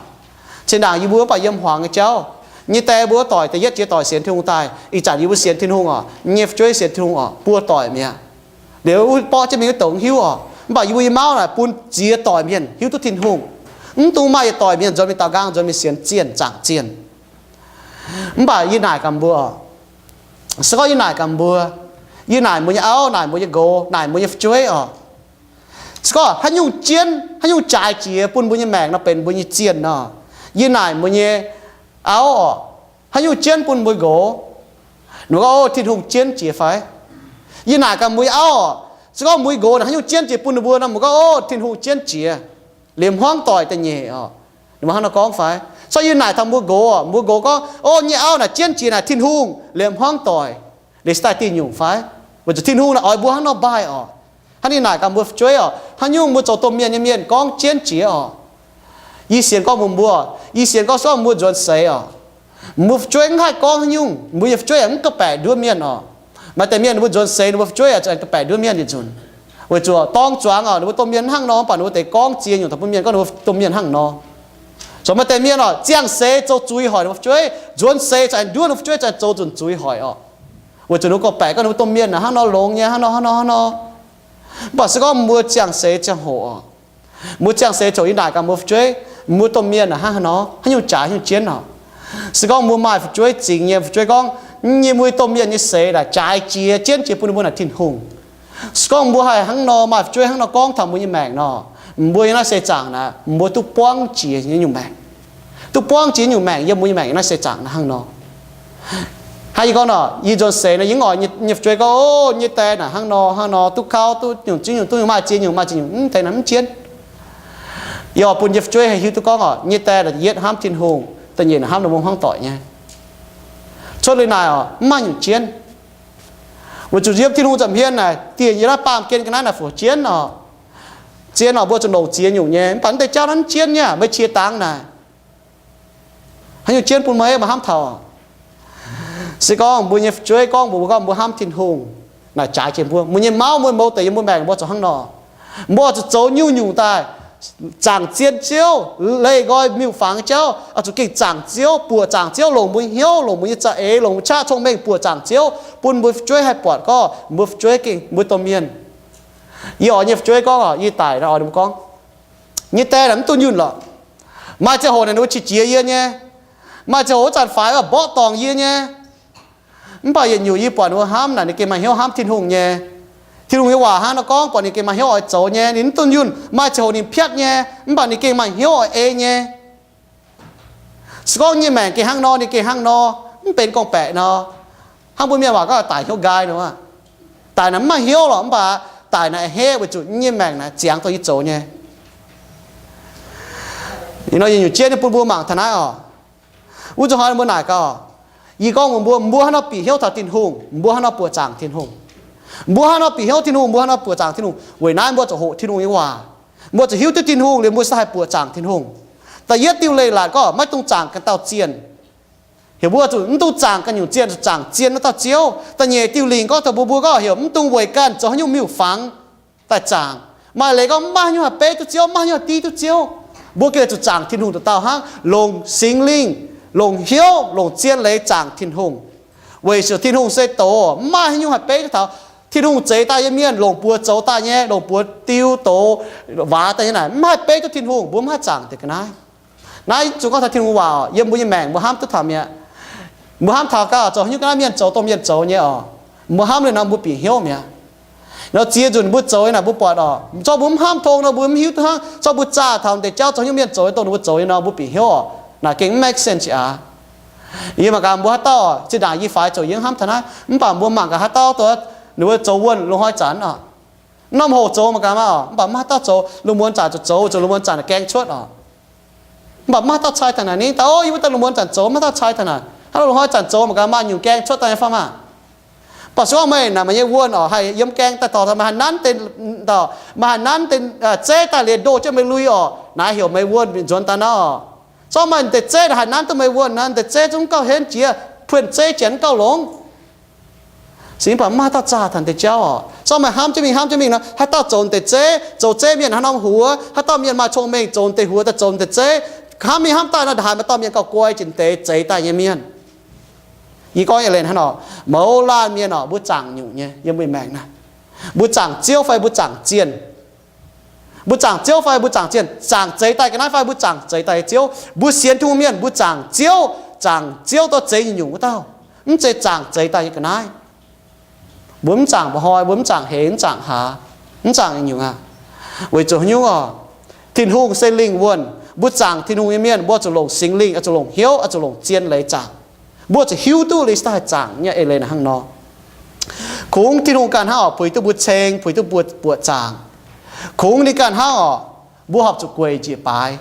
Zinh ndaangc yie mbuo mv baac yiem hmuangx nyei jauv nyei die mbuo wuov doic da'yietv jiex doic sienx Tin-Hungh daaih, ih zanc yie mbuo sienx Tin-Hungh oc, nyei fu'jueiv sienx Tin-Hungh oc, buo doic mi'aqv. Liuz wuov borqv jienv mingh wuov douc hiuv oc, mv baac yie mbuo nyei mauv naaic bun ziex doic mienh hiuv duqv Tin-Hungh. Mv dungx maaih yietc doic mienh nzuonx mingh daaux nqaang, nzuonx mingh sienx zienh, zaangc zienh. Mv baac yie naaic gaax mbuo, se gorngv yie naaic gaax mbuo, yie naaic mbuo nyei auv, naaic mbuo nyei nqox, naaic mbuo nyei fu'jueiv oc, se gorngv haaix nyungc jienv, haaix nyungc jaaix jiex bun mbuo nyei maengc nor benx mbuo nyei zienh nor, yie naaic mbuo nyei auv oc, haaix nyungc jienv bun mbuo nqox, ninh mbuo gorngv, O, Tin-Hungh jienv jiex fai? Yie naaic gaax mbuo nyei auv oc, se gorngv mbuo nyei nqox naaic haaix nyungc jienv jiex bun ninh mbuo nor, mbuo gorngv, O, Tin-Hungh jienv jiex. Liemh hmuangv doic da'nyeic oc, ninh mbuo hnangv nor gorngv fai? Se gorngv yie naaic taux mbuo nqox oc, mbuo nqox gorngv, O, nyei auv naaic jienv jiex naaic Tin-Hungh, liemh hmuangv doic, liuz se daaih dieh nyungc fai? Weic zuqc Tin-Hungh naaic oix mbuo hnangv nor mbaih oc. Hnangv yie naaic gaax mbuo fu'jueiv oc, haaix nyungc mbuo zoux domh mienh nyei mienh gorngv jienv jiex oc. Yie sienx gorngv mbuox mbuo, yie sienx gorngv se gorngv mbuo nzuonx seix oc, mbuo fu'jueiv mv haih gorngv haaix nyungc, mbuo nyei fu'jueiv yaac mv ga'baeqc nduov mienh oc. Maaih deix mienh ninh mbuo nzuonx seix ninh mbuo fu'jueiv yaac ga'baeqc nduov mienh yietc nzunc, weic zuqc dorng zuangx oc, ninh mbuo domh mienh hnangv nor, mv baac ninh mbuo deix gorngv ziex nyungc taux bun mienh gorngv ninh mbuo domh mienh hnangv nor. Zoux maaih deix mienh oc, ziangh seix zoux zuiz hoic ninh mbuo fu'jueiv, nzuonx seix caux aengx nduov ninh mbuo fu'jueiv, caux aengx zoux nzunc zuiz hoic oc. Weic zuqc ninh mbuo ga'baeqc gorngv ninh mbuo domh mienh naaic hnangv nor longx nyei, hnangv nor hnangv nor hnangv nor. Mv baac se gorngv mbuo ziangh seix ziangh hoc oc, mbuo ziangh seix ziangh hoc yie naaic gaax mbuo fu'jueiv, mbuo domh mienh naaic hnangv haaix nor, haaix nyungc jaaix haaix nyungc jienv oc. Se gorngv mbuo maaih fu'jueiv zingx nyei, fu'jueiv gorngv, Yie mbuo domh mienh nyei seix naaic jaaix jiex jienv jiex bun ninh mbuo naaic Tin-Hungh. Se gorngv mbuo haih hnangv nor, maaih fu'jueiv hnangv nor gorngv taux mbuo nyei maengc nor, mbuo yiem naaiv seix zaangc naaic mbuo duqv buangv jiex nyei nyungc maengc, duqv buangv jiex nyungc maengc yiem mbuo nyei maengc yiem naaiv seix zaangc naaiv hnangv nor. Hnangv yie gorngv nor, yie nzuonx seix nor, yie mv oix nyei fu'jueiv gorngv, O, nyei die naaic hnangv nor hnangv nor, duqv kauv, duqv nyungc zingv nyungc, duqv nyungc, maaih ziex nyungc, maaih ziex nyungc, mv deix naaic mv jienv. Yie oix bun nyei fu'jueiv haih hiuv duqv gorngv oc, nyei die naaic da'yietv hnamv Tin-Hungh, da'nyeic naaic hnamv ninh mbuo hmuangv doic nyei. Cuotv liuz naaic oc, mv maaih nyungc jienv. Weic zuqc yiem Tin-Hungh nza'hmien naaic, dieh yie naaiv baamh gen ga'naaiv naaic fu'jueiv jienv oc. Zien oc, mbuo zuqc longc ziex nyungc nyei, mv baac mv deix jauv naaiv mv jienv nyei, meih qiex dangx naaic. Haaix nyungc jienv bun meih, meih hnamv taux? Se gorngv mbuo nyei fu'jueiv gorngv mbuox mbuo gorngv mbuo hnamv Tin-Hungh, naaic jaaix jiex mbuo. Mbuo nyei mauv, mbuo mouz deix yiem mbuo maengc mbuo zoux hnangv nor. Mbuo zuqc zoux nyungc-nyungc daaih zaangc zien Ziouv, leih nqoi miuc-fangx nyei jauv, oix zuqc gengh zaangc Ziouv, buoqc zaangc Ziouv, longc mbuo hnyouv, longc mbuo nyei za'eix, longc mbuo qaqv cong-mengh buoqc zaangc Ziouv, bun mbuo fu'jueiv haih buatc gorngv mbuo fu'jueiv gengh mbuo domh mienh. Yie oix nyei fu'jueiv gorngv oc, yie daic nor oix ninh mbuo gorngv, nyei die naaic mv dunh yunh lorqc. Maaih ziangh hoc naaic ninh mbuo qiex jiez yie nyei. Maaih ziangh hoc wuov zanc faix mborqv dorngc yie nyei. Mv baac yietc nyungc yie buatc ninh mbuo hnamv naaic ninh gengh maaih hnyouv hnamv Tin-Hungh nyei. Tin-Hungh nyei waac hnangv nor gorngv buatc ninh gengh maaih hnyouv oix zoux nyei. Ninh mv dunh yunh, maaih ziangh hoc ninh piatv nyei, mv baac ninh gengh maaih hnyouv oix ei nyei. Se gorngv nyei maengc gengh hnangv nor, ninh gengh hnangv nor, mv benx gorngv-baeqc nor. Hnangv mbuo mienh waac gorngv daic hnyouv nqaai nor, daic naaic mv maaih hnyouv lorqc, mv baac daic naaic hev weic zuqc nyei maengc naaic ziangx dongh yie zoux nyei. Ih hnoi yie nyungc jienv nyei bun mbuo mangc taux naaiv oc. Wuov zuqc hnoi mbuo naaic gaax, yie gorngv mbuox mbuo, mbuo hnangv nor bieqc hnyouv taux Tin-Hungh, mbuo hnangv nor buoqc zaangc Tin-Hungh. Mbuo hnangv nor bieqc hnyouv Tin-Hungh, mbuo hnangv nor buoqc zaangc Tin-Hungh. Weic naaiv mbuo zuqc hoqc Tin-Hungh nyei waac. Mbuo zuqc hiuv duqv Tin-Hungh liuz mbuo se haih buoqc zaangc Tin-Hungh. Da'yietv diuh leiz-latc gorngv maiv dungx zaangc ganh dauh zienh. Heuc mbuo zuqc mv dungx zaangc ganh nyungc zienh, zuqc zaangc zien naaiv dauh Ziouv. Da'nyeic diuh lingc gorngv taux mbuo, mbuo gorngv heuc mv dungx weic ganh zoux haaix nyungc miuc-fangx daaih zaangc. Maaih leiz gorngv mv maaih haaix nyungc haih beiv duqv Ziouv, mv maaih haaix nyungc haih div duqv Ziouv. Mbuo gengh zuqc zaangc Tin-Hungh dauh dauh hnangv, longc Singx Lingh, longc hnyouv, longc zien leiz zaangc Tin-Hungh. Weic zuqc Tin-Hungh se doz, mv maaih haaix nyungc haih beiv duqv taux. Tin-Hungh zeix daaih nyei mienh longc buoz zoux daaih nyei, longc buoz diu doz, waac daaih nyei naaic, mv haih beiv duqv Tin-Hungh, mbuo mv haih zaangc deix ga'naaiv. Naaiv zuqc gorngv taux Tin-Hungh waac oc, yiem mbuo nyei maengc mbuo hnamv duqv taux mi'aqv. Mbuo hnamv taux gaax zoux haaix nyungc ga'naaiv mienh zoux dongh mienh zoux nyei oc. Mbuo hnamv liuz nor mbuo bieqc hnyouv mi'aqv. Nor ziex nzunc mbuo zoux nyei naaic mbuo buatc oc, zorqv mbuo mv hnamv tong nor mbuo mv hiuv duqv hnangv. Zorqv mbuo zaah taux deix jauv zoux haaix nyungc mienh zoux nyei dongh ninh mbuo zoux nyei nor mbuo bieqc hnyouv oc. Naaic gengh mv make sense aqv. Yie mangc gaax mbuo haaix dauh, zinh ndaangc yie faix zoux yie hnamv taux naaiv, mv baac mbuo mangc gaax haaix dauh, ninh mbuo zoux wuonh lungh hnoi zanc oc, norm hoc zoux mangc gaax maah, mv baac maiv haaix dauh zoux lungh muonz zanc zoux, zoux lungh muonz zanc gaeng cuotv oc. Mv baac maiv haaix dauh cai taux naaic, ninh daaih, o, yie wuov dauh lungh muonz zanc zoux, maiv haaix dauh cai taux naaic, hnangv lungh hnoi zanc zoux mangc gaax maaih nyungc gaeng cuotv daaih nyei fai maah. Mv baac se gorngv meih naaic meih nyei wuonh oc haih yiem gaeng daaih dorh, meih haih nanv deix, meih haih nanv deix zeiv daaih liuz ndoh jienv meih lui oc, naaiv heuc meih wuonh nzuonx daaih nor. Se gorngv meih deix zeiv haih nanv duqv meih wuonh nor, deix zeiv zungv gauh henv jiex, puonh zeiv janx gauh longx. Se mv baac maiv haaix dauh zaah taux deix jauv oc. Se gorngv meih hnamv jienv mingh, hnamv jienv mingh nor, haaix dauh zoux deix zeiv, zoux zeiv mienh haaix norm huox, haaix dauh mienh maaih cong-mengh zoux deix huox daaih zoux deix zeiv, hnamv mingh hnamv daaih nor, ndaaih haaix maaih dauh mienh gauh guai jiex deix zeiz daaih nyei mienh. Yie gorngv eix leiz hnangv nor, mouz laanh mienh oc, mbuo zaangc nyungc nyei yiem mbuo maengc naaiv. Mbuo zaangc Ziouv fai mbuo zaangc zienh? Mbuo zaangc Ziouv fai mbuo zaangc zienh? Zaangc zeiz daaih ga'naaiv fai mbuo zaangc zeiz daaih nyei Ziouv? Mbuo sienx Tin-Hungh mienh, mbuo zaangc Ziouv, zaangc Ziouv dorh zeiz nyungc-nyungc wuov dauh, mv zeiz zaangc zeiz daaih nyei ga'naaiv. Mbuo mv zaangc mba'hnoi, mbuo mv zaangc heix, mv zaangc hlaax, mv zaangc nyungc-nyungc aqv. Weic zuqc haaix nyungc oc? Tin-Hungh se lingh wuonh. Mbuo zaangc Tin-Hungh nyei mienh, mbuo zuqc longc Singx Lingh, oix zuqc longc hnyouv, oix zuqc longc zien leiz zaangc. Mbuo zuqc hiuv duqv leiz daaih zaangc nyei eix leiz naaic hnangv nor. Kungx Tin-Hungh ganh hnangv oc puix duqv mbuo ceng, puix duqv mbuo buoqc zaangc. Kungx ninh ganh hnangv oc, mbuo horpc zuqc gueic njiec baaix.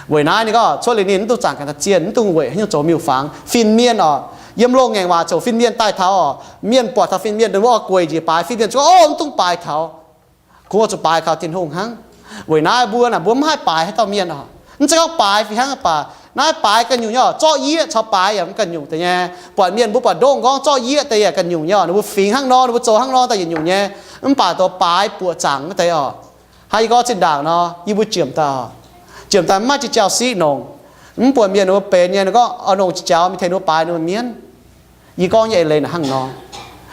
Weic naaiv ninh gorngv cuotv liuz ninh mv dungx zaangc ganh daaih zienh, mv dungx weic haaix nyungc zoux miuc-fangx. Fin-mienh oc, yiem loz-ngaengc waac zoux fin-mienh daaih taux oc, mienh buatc taux fin-mienh, ninh mbuo oix gueic njiec baaix, fin-mienh zuqc, o, mv dungx baaix taux. Kungx oix zuqc baaix kaux Tin-Hungh hnangv. Weic naaiv mbuo naaic mbuo mv haih baaix haaix dauh mienh oc. Mv zeiz gorngv baaix fih hnangv, mv baac naaiv baaix ganh nyungc nyei oc, zorqv yieqv caux baaix yaac mv ganh nyungc deix nyei. Buatc mienh mbuo buatc ndoqv nqorngv zorqv yieqv deix yaac ganh nyungc nyei oc, ninh mbuo fingx hnangv nor, ninh mbuo zoux hnangv nor daaih yietc nyungc nyei. Mv baac dongh baaix buoqc zaangc wuov deix oc, hnangv yie gorngv zinh ndaangc nor, yie mbuo jiemc daaih oc, jiemc daaih maiv maaih jiex jauv-siqv nongc, mv buatc mienh ninh mbuo benx nyei, ninh gorngv oix nongc jiex jauv mingh tengx ninh mbuo baaix ninh mbuo mienv. Yie gorngv nyei eix leiz naaic hnangv nor.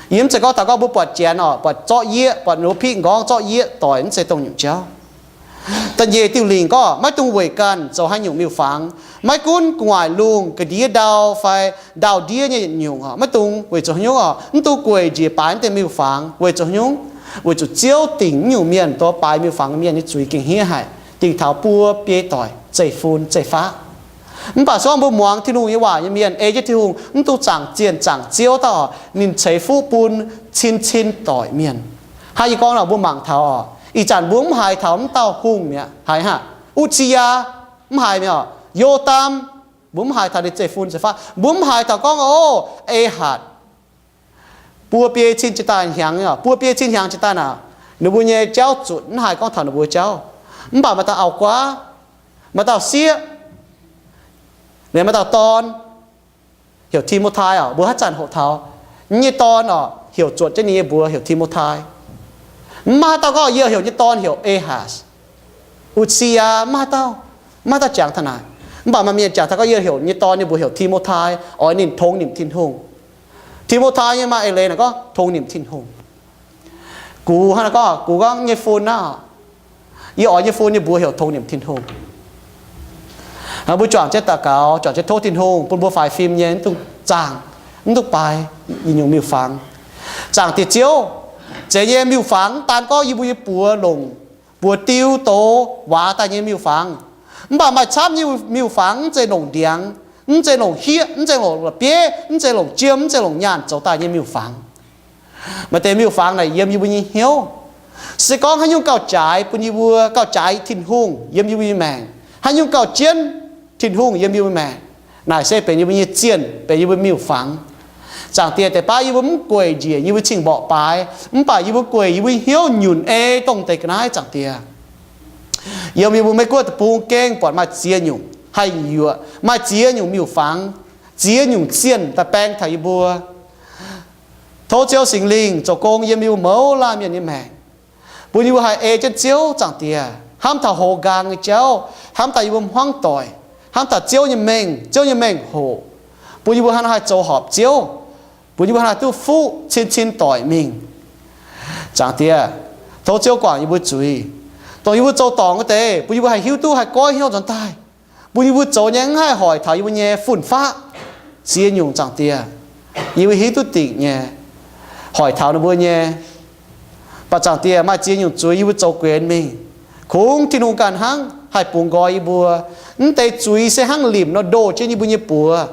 Yie mv zeiz gorngv taux gorngv mbuo buatc janx oc, buatc zorqv yieqv, buatc ninh mbuo piqv nqorngv zorqv yieqv doic, mv zeiz dongh nyungc jauv. Da'nyeic diuh lingc gorngv maiv dungx weic ganh zoux haaix nyungc miuc-fangx. Maiv gunv gu'nguaaic lungh, ga'ndiev ndau fai ndau-ndiev nyei yietc nyungc oc, maiv dungx. Weic zuqc haaix nyungc oc? Mv dungx gueic njiec baaix naaiv deix miuc-fangx. Weic zuqc haaix nyungc? Weic zuqc Ziouv dingc nyungc mienh, dongh baaix miuc-fangx mienh nyei zuiz gengh hniev haic, dingc taux buo biei doic, zeiv-fun zeiv-faqv. Mv baac se gorngv mbuo muangx Tin-Hungh nyei waac nyei mienh, ei jienv Tin-Hungh, mv dungx zaangc zienh zaangc Ziouv dauh oc, ninh ceix fuqv bun cin-cin doic mienh. Hnangv yie gorngv nor, mbuo mangc taux oc, ih zanc mbuo mv haiz taux mv dauh hungh mi'aqv. Haiz hnangv Utv^si^yaa, mv haiz mi'aqv oc. Yo^ndaam, mbuo mv haiz taux ninh zeiv-fun zeiv-faqv. Mbuo mv haiz taux gorngv, o, Ehatc, buo biei cin jiex daaih hnyangx, buo biei cin hnyangx jiex daaih naaic, ninh mbuo nyei jauv zutc, mv haiz gorngv taux ninh mbuo jauv. Mv baac maaih dauh auv-guaav, maaih dauh sieqv, liemh maaih dauh dorn, heuc Ti^mo^tai oc. Mbuo haaix zanc hoqc taux nyei dorn oc, heuc zuotc jienv ninh nyei mbuox heuc Ti^mo^tai. Mv maaih haaix dauh gorngv yie heuc nyei dorn heuc Ehatc, Utv^si^yaa, mv maaih haaix dauh, mv maaih haaix dauh jangx taux naaic. Mv baac maaih mienh jangx taux gorngv yie heuc nyei dorn nyei mbuox heuc Ti^mo^tai, oix ninh tongx nimc Tin-Hungh. Ti^mo^tai nyei maaih eix leiz naaic gorngv tongx nimc Tin-Hungh. Gux hnangv naaic gorngv, gux gorngv nyei fun naaiv, yie oix nyei fun nyei mbuox heuc tongx nimc Tin-Hungh. Mbuo juangc jienv daux gaux, juangc jienv tov Tin-Hungh bun mbuo faix fim nyei, mv dungx zaangc, mv dungx baaix yietc nyungc miuc-fangx. Zaangc Diex Ziouv, zeiz nyei miuc-fangx mv daan gorngv yie mbuo nyei buoz longc, buoz diu doz waac daaih nyei miuc-fangx. Mv baac maaih camv nyei miuc-fangx mv zeiz longc ndiangx, mv zeiz longc hieqv, mv zeiz longc la'bieiv, mv zeiz longc jiem, mv zeiz longc nyaanh zoux daaih nyei miuc-fangx. Maaih deix miuc-fangx naaic yiem yie mbuo nyei hnyouv. Se gorngv haaix nyungc gauh jaaix bun yie mbuo, gauh jaaix Tin-Hungh yiem yie mbuo nyei maengc, haaix nyungc gauh jienv Tin-Hungh yiem yie mbuo maengc, naaic se benx yie mbuo nyei zienh, benx yie mbuo miuc-fangx. Zaangc Diex, deix baav yie mbuo mv gueic njiec yie mbuo cing-mborqc baaix, mv baac yie mbuo gueic yie mbuo hnyouv nyunc ei dongh deix ga'naaiv, Zaangc Diex. Yiem yie mbuo Meiv Guoqv deic-bung gengh buatc maaih ziex nyungc haih yuoqc, maaih ziex nyungc miuc-fangx, ziex nyungc zienh daaih baeng taux yie mbuo. Tov Ziouv Singx Lingh zoux gong yiem yie mbuo mouz laanh mienh nyei maengc, bun yie mbuo haih ei jienv Ziouv, Zaangc Diex, hnamv taux hoz nqaang nyei jauv, hnamv taux yie mbuo hmuangv doic, hnamv taux Ziouv nyei mengh, Ziouv nyei mengh hoc, bun yie mbuo hnangv naaiv haih zoux horpc Ziouv, bun yie mbuo hnangv naaiv duqv fuqv cin-cin doic mingh. Zaangc Diex, tov Ziouv guangc yie mbuo zuiz, dongh yie mbuo zoux dorngc wuov deix, bun yie mbuo haih hiuv duqv haih goiv hnyouv nzuonx daaih, bun yie mbuo zoux nyei mv haih hoic taux yie mbuo nyei fun-faqv. Ziex nyungc, Zaangc Diex, yie mbuo hiuv duqv dingc nyei. Hoic taux ninh mbuo nyei. Mv baac Zaangc Diex, maaih ziex nyungc zuiz yie mbuo zoux guenx mingh. Kungx Tin-Hungh ganh hnangv haih bungx nqoi yie mbuo. Mv deix zuiz se hnangv limc nor ndoh jienv yie mbuo nyei buoz.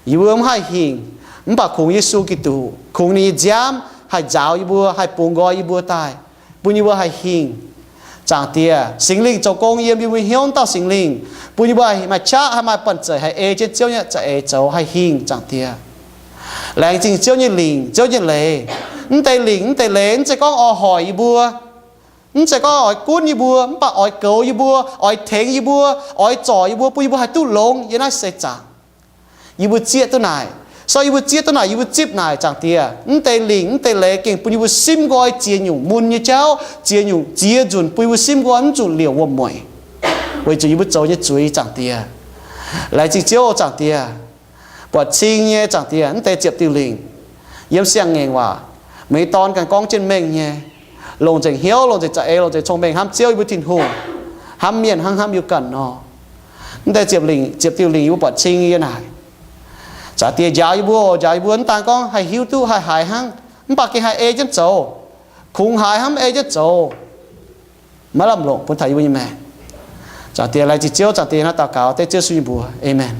Yie mbuo mv haih hingh, mv baac kungx Yesu Giduc, kungx ninh nyei nziaamv haih nzaaux yie mbuo, haih bungx nqoi yie mbuo daaih, bun yie mbuo haih hingh. Zaangc Diex, Singx Lingh zoux gong yiem yie mbuo hnyouv, dauh Singx Lingh, bun yie mbuo maaih qaqv, haih maaih banh zeic, haih ei jienv Ziouv nyei za'eix zoux, haih hingh. Zaangc Diex, laengz zingh Ziouv nyei lingc, Ziouv nyei leiz. Mv deix lingc, mv deix leiz, mv zeiz gorngv oix hoic yie mbuo, mv zeiz gorngv oix gunv yie mbuo, mv baac oix goux yie mbuo, oix tengx yie mbuo, oix zorc yie mbuo, bun yie mbuo haih duqv longx yiem naaiv seix zaangc. Yie mbuo zieqv duqv naaic. So yie mbuo zieqv duqv naaic, yie mbuo zipv naaic, Zaangc Diex. Mv deix lingc, mv deix leiz gengh bun yie mbuo simv nqoi ziex nyungc mun nyei jauv, ziex nyungc ziex nzunc bun yie mbuo simv nqoi mv zuqc liouc wuom-mueic, weic zuqc yie mbuo zoux nyei zuiz, Zaangc Diex. Laengz zingh Ziouv, Zaangc Diex. Buatc cing nyei, Zaangc Diex, mv deix ziepc diuh lingc yiem siang-ngaengc waac, meih nyei Dorn ganh gorngv jienv mengh nyei, longc nzengc hnyouv, longc nzengc za'eix, longc nzengc cong-mengh hnamv Ziouv yie mbuo Tin-Hungh, hnamv mienh hnangv hnamv yie ganh nor. Mv deix ziepc lingc, ziepc diuh lingc yie mbuo buatc cing nyei yiem naaic. Zaangc Diex, njaaux yie mbuo, njaaux yie mbuo, mv daan gorngv haih hiuv duqv, haih haiz hnangv, mv baac gengh haih ei jienv zoux. Kungx haiz hnangv, mv ei jienv zoux, maiv lamh longc bun taux yie mbuo nyei maengc. Zaangc Diex, laengz zingh Ziouv. Zaangc Diex, naaiv daux gaux dengv Ziouv Yesu nyei mbuox. Aamen.